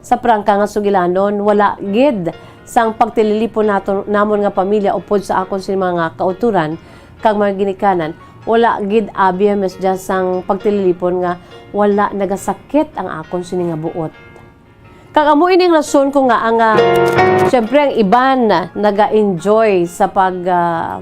sa prangka nga sugilanon, wala gid sang pagtililipon naton, namon nga pamilya upod sa akon sini mga kauturan kag mga ginikanan. Wala gid abi, Miss Jazz, sang pagtililipon nga wala nagasakit ang akon sini nga buot. Kag amo ini ang rason ko nga, ang, ah, siyempre, ang iban naga-enjoy sa pag, ah,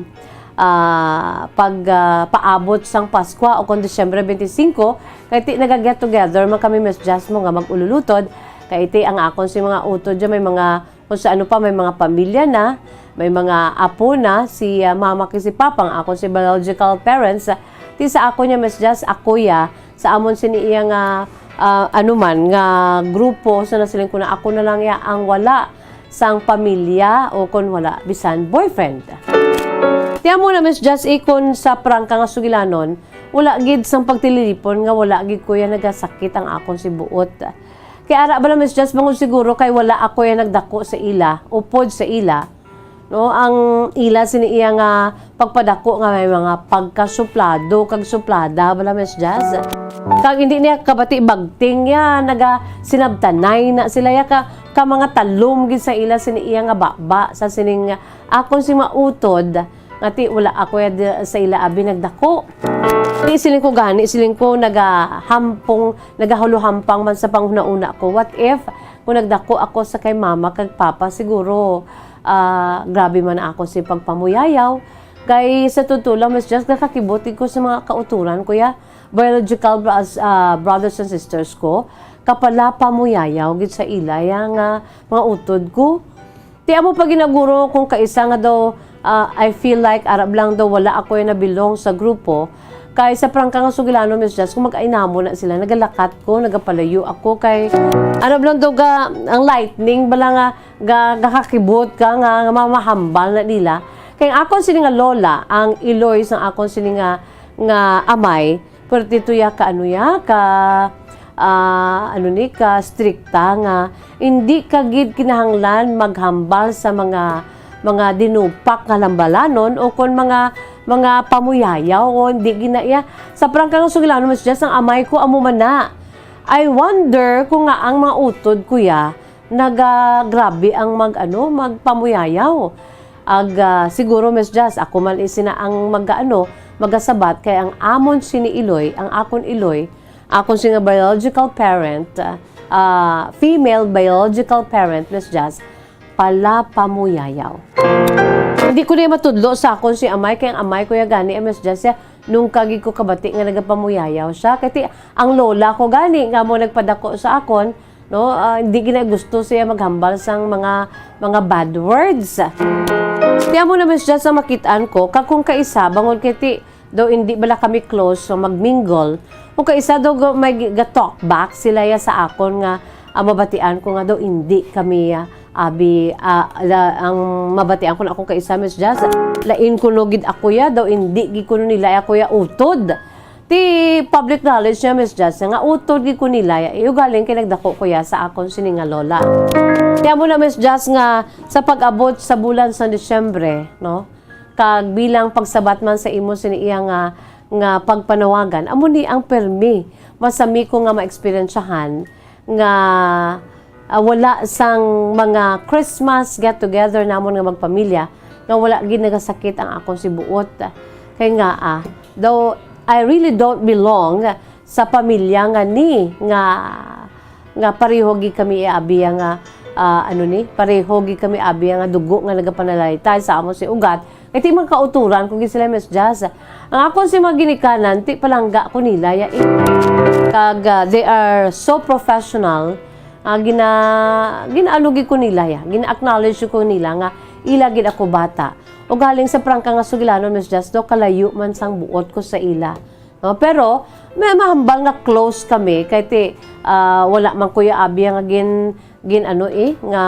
ah, pag, ah, paabot sang Paskwa o kon Disyembre twenty-five, kay ti naga-get together man kami, Miss Jazz, mo nga mag-ululutod. Kay ti ang akon si mga utod dyan, may mga, kung sa ano pa, may mga pamilya na, may mga apo na, si, ah, mama kag si papa, ang akon si biological parents, ah, ti sa ako niya, Miss Jazz, ako ya, sa amon sini iya nga, ah, ano man, nga grupo, so nasiling ko na ako na lang ya ang wala sang pamilya o kon wala, bisan boyfriend. Ti amo na, Miss Jazz, ikon sa prangka nga sugilanon, wala gid sang pagtililipon nga wala gid ko ya nagasakit ang akon si buot. Kay ara bala, Miss Jazz, bangod siguro kay wala ako ya nagdako sa ila, upod sa ila, no, ang ila sini iya nga pagpadako nga may mga pagkasuplado kag suplada bala, Miss Jazz. Kag hindi niya kabati bagting ya, naga sinabtanay na sila ya ka, ka mga talom gid sa ila sini iya nga baba sa sining akon si mautod nga ti wala ako ya di-, sa ila abi nagdako. Di siling ko gani, siling ko nagahampong, nagahuluhampang man sa panghuna-una ko. What if kung nagdako ako sa kay mama kag papa, siguro, ah, grabe man ako si pagpamuyayaw. Kay sa totoo lang, Miss Jazz, nakakibot gid ko sa mga kauturan ko ya, biological bras-, ah, brothers and sisters ko, kapala pamuyayaw gid sa ila ya nga mga utod ko. Ti amo pa ginaguro kung kaisa nga daw, ah, I feel like arab lang daw wala ako ya na-belong sa grupo. Kay sa prangka nga sugilanon, Miss Jazz, kung mag-ainamo na sila, nagalakat ko, nagapalayo ako kay arab lang daw ga, ang lightning bala nga ga, gakakibot ka nga, nga mamahambal na nila. Kay ang akon sini nga lola, ang iloy sang akon sini nga, nga amay, perti to ya ka ano ya, ka, ah, ano ni, ka strikta nga hindi ka gid kinahanglan maghambal sa mga, mga dinupak nga lambalanon o kon mga, mga pamuyayaw o hindi gina iya. Sa prangka nga sugilanon, Miss Jazz, ang amay ko amo man na. I wonder kung nga ang mga utod, kuya, nagagrabe ang mag-ano, magpamuyayaw. Ag, ah, siguro, Miss Jazz, ako man isina ang mag-ano, magasabat kay ang amon sini iloy, ang akon iloy, akon sini nga biological parent, ah, female biological parent, Miss Jazz, pala pamuyayaw. Hindi ko na matudlo sa akon si amay, kay ang amay ko ya gani, Miss Jazz, ya, nung kagi ko kabati nga nagapamuyayaw siya. Kay ti, ang lola ko gani nga mo nagpadako sa akon, no, ah, hindi gina gusto siya maghambal sang mga, mga bad words. Ti amo na, Miss Jazz, ang makit-an ko, kag kung kaisa, bangod kay ti, daw hindi bala kami close, so magmingle. Kung kaisa daw ga-, may gi-, ga-talk back sila ya sa akon nga, ah, mabatian ko nga daw hindi kami, ah, abi, ah, la-, ang mabatian ko na akong kaisa, Miss Jazz, lain kuno gid ako ya, daw hindi gid kuno nila ako ya utod. Ti public knowledge niya, Miss Jazz, nga utod gid ko nila ya. Iugaling kay nagdako ko ya sa akon sini nga lola. Ti amo na, Miss Jazz, nga sa pag-abot sa bulan sa Disyembre, no? Kag bilang pagsabat man sa imo sini iya nga, nga pagpanawagan, amo ni ang permi masami ko nga maeksperiensyahan nga, ah, wala sang mga Christmas get-together namon nga magpamilya nga wala gid nagasakit ang akon si buot. Kay nga, ah, though I really don't belong sa pamilya nga ni, nga, nga pareho gid kami, eh, abi, nga, ah, ano ni, pareho gid kami, abi, nga dugo nga nagapanalaytay sa amo si ugat. Kay ti man kauturan ko gid sila, Miss Jazz. Ang akon si mga ginikanan, ti palangga ko nila, ya, eh. Kag, ah, they are so professional, ah, gina-, gina-ano gid ko nila, ya. Gina-acknowledge ko nila nga ila gid ako bata. Ugaling sa prangka nga sugilanon, Miss Jazz, daw kalayo man sang buot ko sa ila. No? Pero, may mahambal nga close kami, kay ti, ah, wala man ko ya abi nga gin-, gin-ano, eh, nga,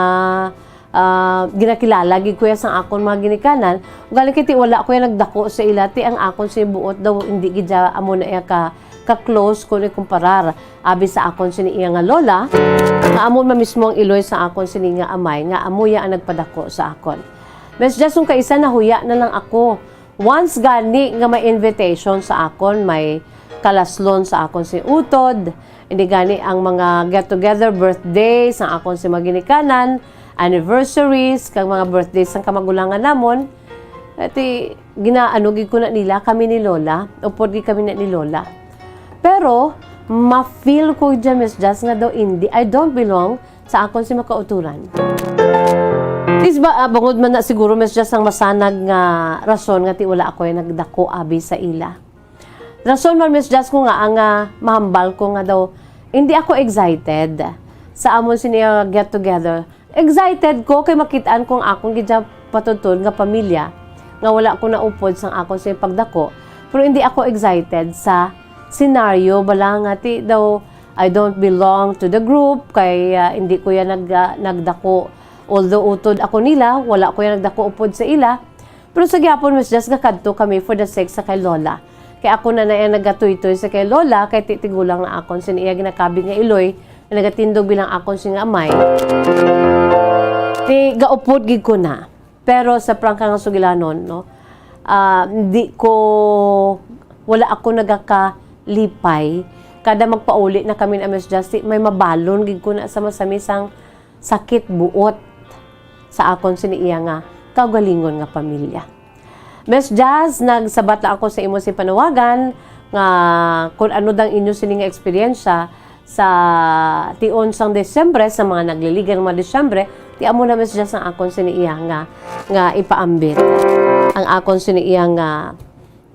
ah, ginakilala gid ko ya sang akon mga ginikanan. Ugaling kay ti wala ko ya nagdako sa ila, ti ang akon si buot daw, hindi gid ya amo na iya ka, ka-close kung ikumparar abi sa akon sini iya nga lola, nga amo man mismo ang iloy sa akon sini nga amay, nga amo ya ang nagpadako sa akon. Miss Jazz, kung kaisa, nahuya na lang ako. Once gani nga may invitation sa akon, may kalaslon sa akon si utod, hindi gani ang mga get-together, birthday sa akon si mga ginikanan, anniversaries, kag mga birthday sang kamagulangan namon, ti ginaano gid ko na nila, kami ni Lola, upod gid kami na ni Lola. Pero, ma-feel ko dyan, Miss Jazz, nga daw hindi, I don't belong sa akon si makauturan. Is ba, ah, bangod man na siguro, Miss Jazz, ang masanag nga rason nga ti wala ako ay nagdako abi sa ila. Rason man, Miss Jazz, ko nga ang, ah, mahambal ko nga daw, hindi ako excited sa amon sini, ah, get together. Excited ko kay makit-an ko ang akon gid patudtod nga pamilya nga wala ko naupod sang akon sini pagdako. Pero hindi ako excited sa senaryo bala nga ti daw I don't belong to the group, kay, ah, hindi ko yan nag-, ah, nagdako. Although utod ako nila, wala ko yan nagdako upod sa ila. Pero sa gihapon, Miss Jazz, gakadto kami for the sake sa kay Lola. Kay ako na na yan nagatuytoy sa kay Lola, kay ti-, tigulang na akon, sin iya ginakabig nga iloy, nga nagatindog bilang akon sing amay. Ti gaupod gid ko na. Pero sa prangka nga sugilanon, no, ah, di ko, wala ako nagakalipay. Kada magpauli na kami na Miss Justy, may mabalon gid ko na sa masamisang sakit buot sa akon sini iya nga kaugalingon nga pamilya. Miss Jazz, nagsabat lang ako sa imo sing panawagan nga kung ano dang inyo sini nga eksperyensya sa tion sang Disyembre, sa mga nagliligan nga mga Disyembre, ti amo na, Miss Jazz, ang akon sini iya nga, nga ipaambit. Ang akon sini iya nga,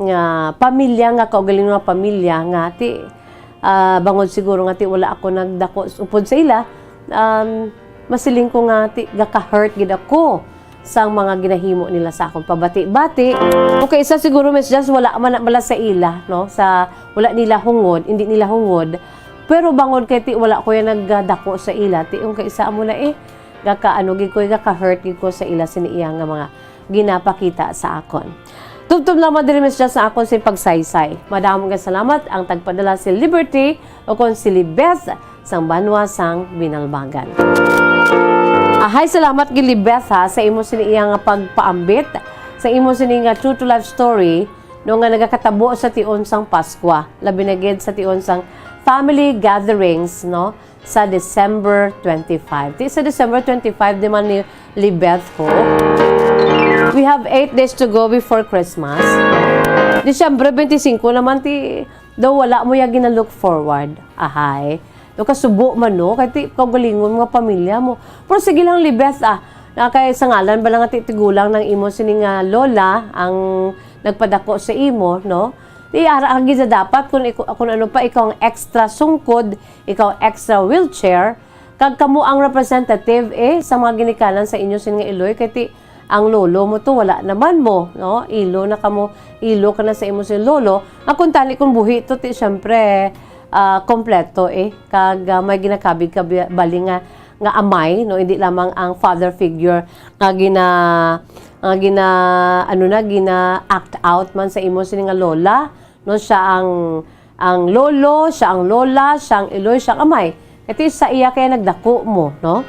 nga pamilya, nga kaugalingon nga pamilya, nga ti, ah, bangod siguro nga ti wala ako nagdako s-, upod sa ila, um, masiling ko nga ti gaka-hurt gid ako sang mga ginahimo nila sa akon pabati-bati. Kung kaisa siguro, Miss Jazz, wala man na bala sa ila, no? Sa, wala nila hungod, hindi nila hungod. Pero bangod kay ti wala ko yan nagdako sa ila, ti yung kaisa amo na, eh, gaka-, ano gid ko, gaka-hurt gid ko sa ila sini iya nga mga ginapakita sa akon. Tubtob lamang diri, Miss Jazz, sa akon sing pagsaysay. Madamo nga salamat ang tagpadala si Liberty o kon si Libeth sang banwa sang Binalbagan. Ahay, salamat gid, Libeth, ha, sa imo sini iya nga pagpaambit, sa imo sini nga true to life story, no, nga nagakatabo sa tion sang Paskwa, labi na gid sa tion sang family gatherings, no, sa December twenty-five. Ti sa December twenty-five, di man ni Libeth ho. We have eight days to go before Christmas. December twenty-five naman, ti daw wala mo ya gina-look forward. Ahay. Daw kasubo man, no? Kay ti kaugalingon mga pamilya mo. Pero sige lang, Libeth, ah. Na kay sa ngalan ba lang ti tigulang ng imo sini nga lola ang nagpadako sa imo, no? Ti ara ka gid sa dapat kung, iku- kung ano pa ikaw ang extra sungkod, ikaw extra wheelchair, kag kamo ang representative, eh, sa mga ginikanan sa inyo sin nga iloy, kay ti ang lolo mo to wala naman mo, no? Ilo na kamo, ilo ka na sa imo sin lolo. Nga kung tani kung buhi to, ti syempre, ah, kompleto, eh, kag, ah, may ginakabig ka bi- bali nga nga amay, no, hindi lamang ang father figure nga gina nga gina ano na gina act out man sa imo sini nga lola, no, siya ang ang lolo, siya ang lola, siya ang iloy, siya ang amay. Ito sa iya kaya nagdako mo, no?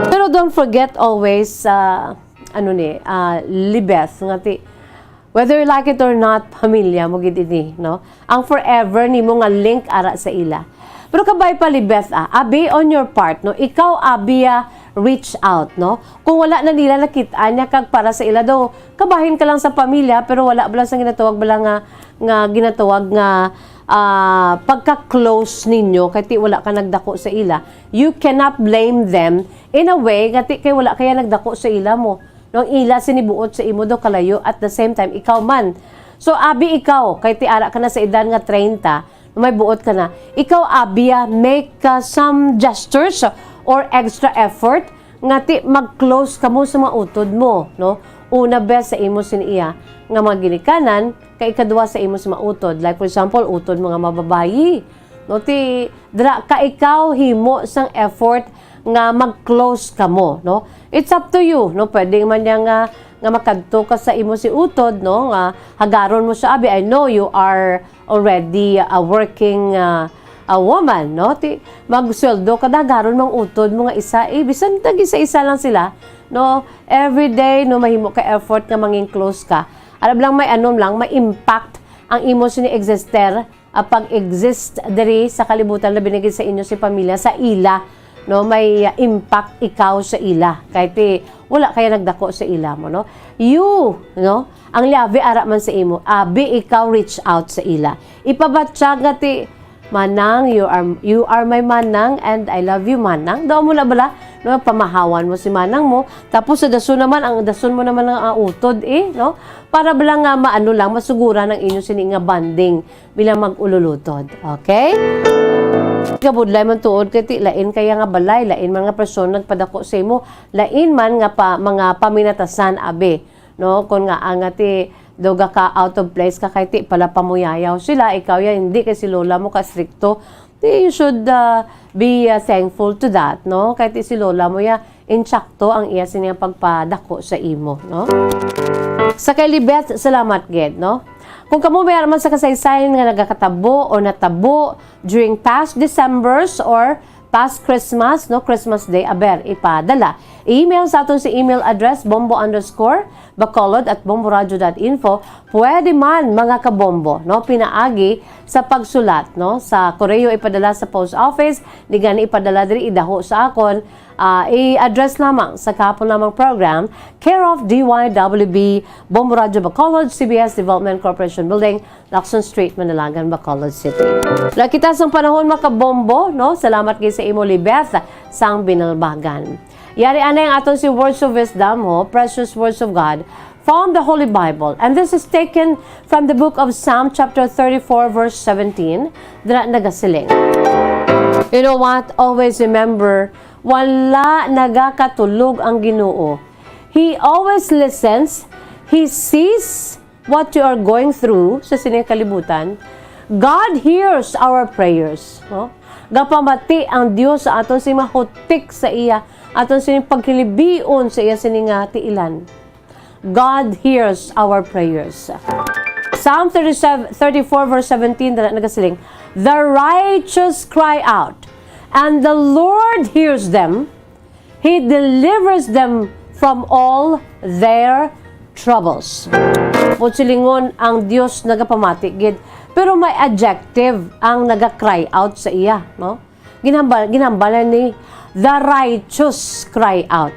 Pero don't forget always, ah, ano ni, ah, Libeth, nga ti, whether you like it or not, pamilya mo gid ini, no? Ang forever nimo nga link ara sa ila. Pero kabay pa, Libeth, ah, abi on your part, no? Ikaw abi, ah, reach out, no? Kung wala na nila nakit-an niya kag para sa ila daw, kabahin ka lang sa pamilya, pero wala bala sa ginatawag bala nga, nga ginatawag nga, ah, pagka-close ninyo, kay ti wala ka nagdako sa ila. You cannot blame them in a way nga ti kay wala kaya nagdako sa ila mo. No, ang ila sini buot sa imo daw kalayo, at the same time, ikaw man. So, abi ikaw, kay ti ara ka na sa edad nga treinta, may buot ka na. Ikaw, abi, ah, make, ah, some gestures or extra effort nga ti mag-close kamo sa mga utod mo, no? Una, best sa imo sin iya nga mga ginikanan, kay ikadua sa imo sa mga utod. Like, for example, utod mo nga mababayi, no? Ti, dra ka ikaw himo sang effort nga mag-close kamo, no? It's up to you, no? Pwede man niya nga, nga makadto ka sa imo si utod, no? Nga hagaron mo siya, abi, I know you are already a working, uh, a woman, no? Ti, magsweldo ka, dagaron mang utod mo nga isa, eh, bisan tag isa-isa lang sila, no? Every day, no, mahimo ka effort nga mangin close ka. Alam lang, may ano lang, may impact ang imo sini exister, ah, pag-exist diri sa kalibutan, labi na gid sa inyo si pamilya, sa ila, no? May, ah, impact ikaw sa ila. Kay ti, wala kaya nagdako sa ila mo, no? You, no? Ang liabi ara man sa imo, abi ikaw reach out sa ila. Ipabatyag nga ti, "Manang, you are, you are my manang and I love you, manang." Daw mo na bala, no, pamahawan mo si manang mo. Tapos sa dason naman, ang dason mo naman ang, ah, utod, eh, no? Para bala nga maano lang, masuguran ang inyo sini nga bonding bilang mag-ululutod. Okay? Kabudlay man tuod kay ti lain kaya nga balay, lain man nga person nagpadako sa imo, lain man nga pa, mga paminatasan, abi, no? Kon nga ang ati daw ga ka out of place ka kay ti pala pamuyayaw sila, ikaw ya hindi kay si lola mo ka strikto. Ti you should, uh, be, uh, thankful to that, no? Kay ti si lola mo ya insakto ang iya sini nga pagpadako sa imo, no? Sa kay Libeth, salamat gid, no? Kung kamo may man sa kasaysayan nga nagakatabo o natabo during past Decembers or past Christmas, no, Christmas Day, aber, ipadala. I-email sa aton sa email address, bombo underscore bacolod at bomboradio dot info. Pwede man, mga kabombo, no, pinaagi sa pagsulat, no, sa koreo ipadala sa post office, di gani ipadala diri, idaho sa akon, ah, i-address lamang sa kahapon lamang program, care of D Y W B, Bombo Radio Bacolod, C B S Development Corporation Building, Lacson Street, Manalagan, Bacolod City. Nakita sang panahon, mga kabombo, no? Salamat gid sa imo, Libeth, sang Binalbagan. Yari anay ang aton si Words of Wisdom, ho, Precious Words of God, from the Holy Bible. And this is taken from the book of Psalm chapter thirty-four, verse seventeen. Dira nagasiling, you know what? Always remember, wala nagakatulog ang Ginoo. He always listens. He sees what you are going through sa sining kalibutan. God hears our prayers, no? Gapamati ang Dios sa aton sing mahutik sa iya, aton sing paghilibion sa iya sini nga tiilan. God hears our prayers. Psalm thirty-seven, thirty-four verse seventeen, dira nagasiling, "The righteous cry out, and the Lord hears them. He delivers them from all their troubles." Buot silingon, ang Dios nagapamati gid Pero may adjective ang naga-cry out sa iya, no? Ginhambal, ginhambalan ni, "The righteous cry out."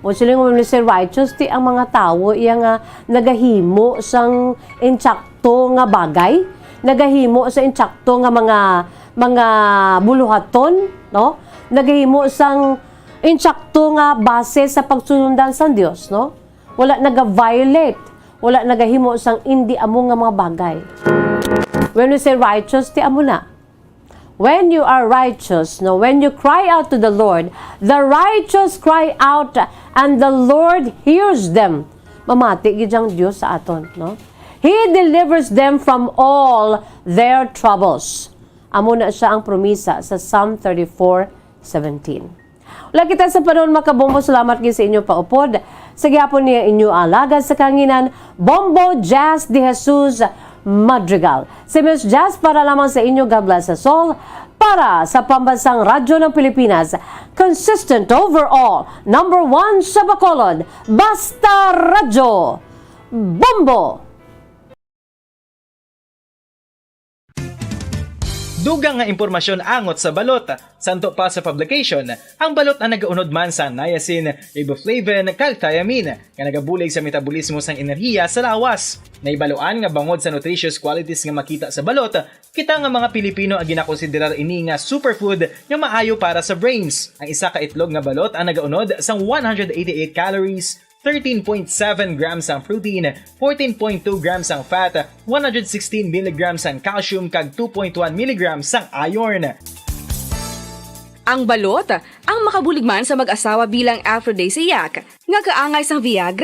O siling mo ni si righteous, ti ang mga tawo iya nga nagahimo sang insakto nga bagay, nagahimo sa insakto nga mga, mga buluhaton, no? Nagahimo sang insakto nga base sa pagsunundan sang Dios, no? Wala naga-violate, wala nagahimo sang indi amo nga mga bagay. When we say righteous, ti amo na. When you are righteous, no, when you cry out to the Lord, the righteous cry out and the Lord hears them. Mamati gid ang Dios sa aton, no? He delivers them from all their troubles. Amo na siya ang promisa sa Psalm thirty-four seventeen. Wala kita sa panahon, mga kabombo. Salamat gid sa inyo paupod. Sa gihapon niya inyo alagad sa kanginan, Bombo Jazz de Jesus Madrigal. Si Miss Jazz para lamang sa inyo. God bless us all. Para sa Pambansang Radyo ng Pilipinas, consistent overall, number one sa Bacolod, Basta Radyo. Bombo! Dugang nga impormasyon angot sa balot. Santo pa sa publication, ang balot ang nagaunod man sa niacin, riboflavin, kag thiamine, nga nagabulig sa metabolismo sang enerhiya sa lawas. Nahibaluan nga bangod sa nutritious qualities nga makita sa balot, kita nga mga Pilipino ang ginakonsiderar ini nga superfood nga maayo para sa brains. Ang isa ka itlog nga balot ang nagaunod sang one hundred eighty-eight calories, thirteen point seven grams ang protein, fourteen point two grams ang fat, one hundred sixteen milligrams ang calcium, kag two point one milligrams ang iron. Ang balot ang makabulig man sa mag-asawa bilang aphrodisiac nga kaangay sang Viagra.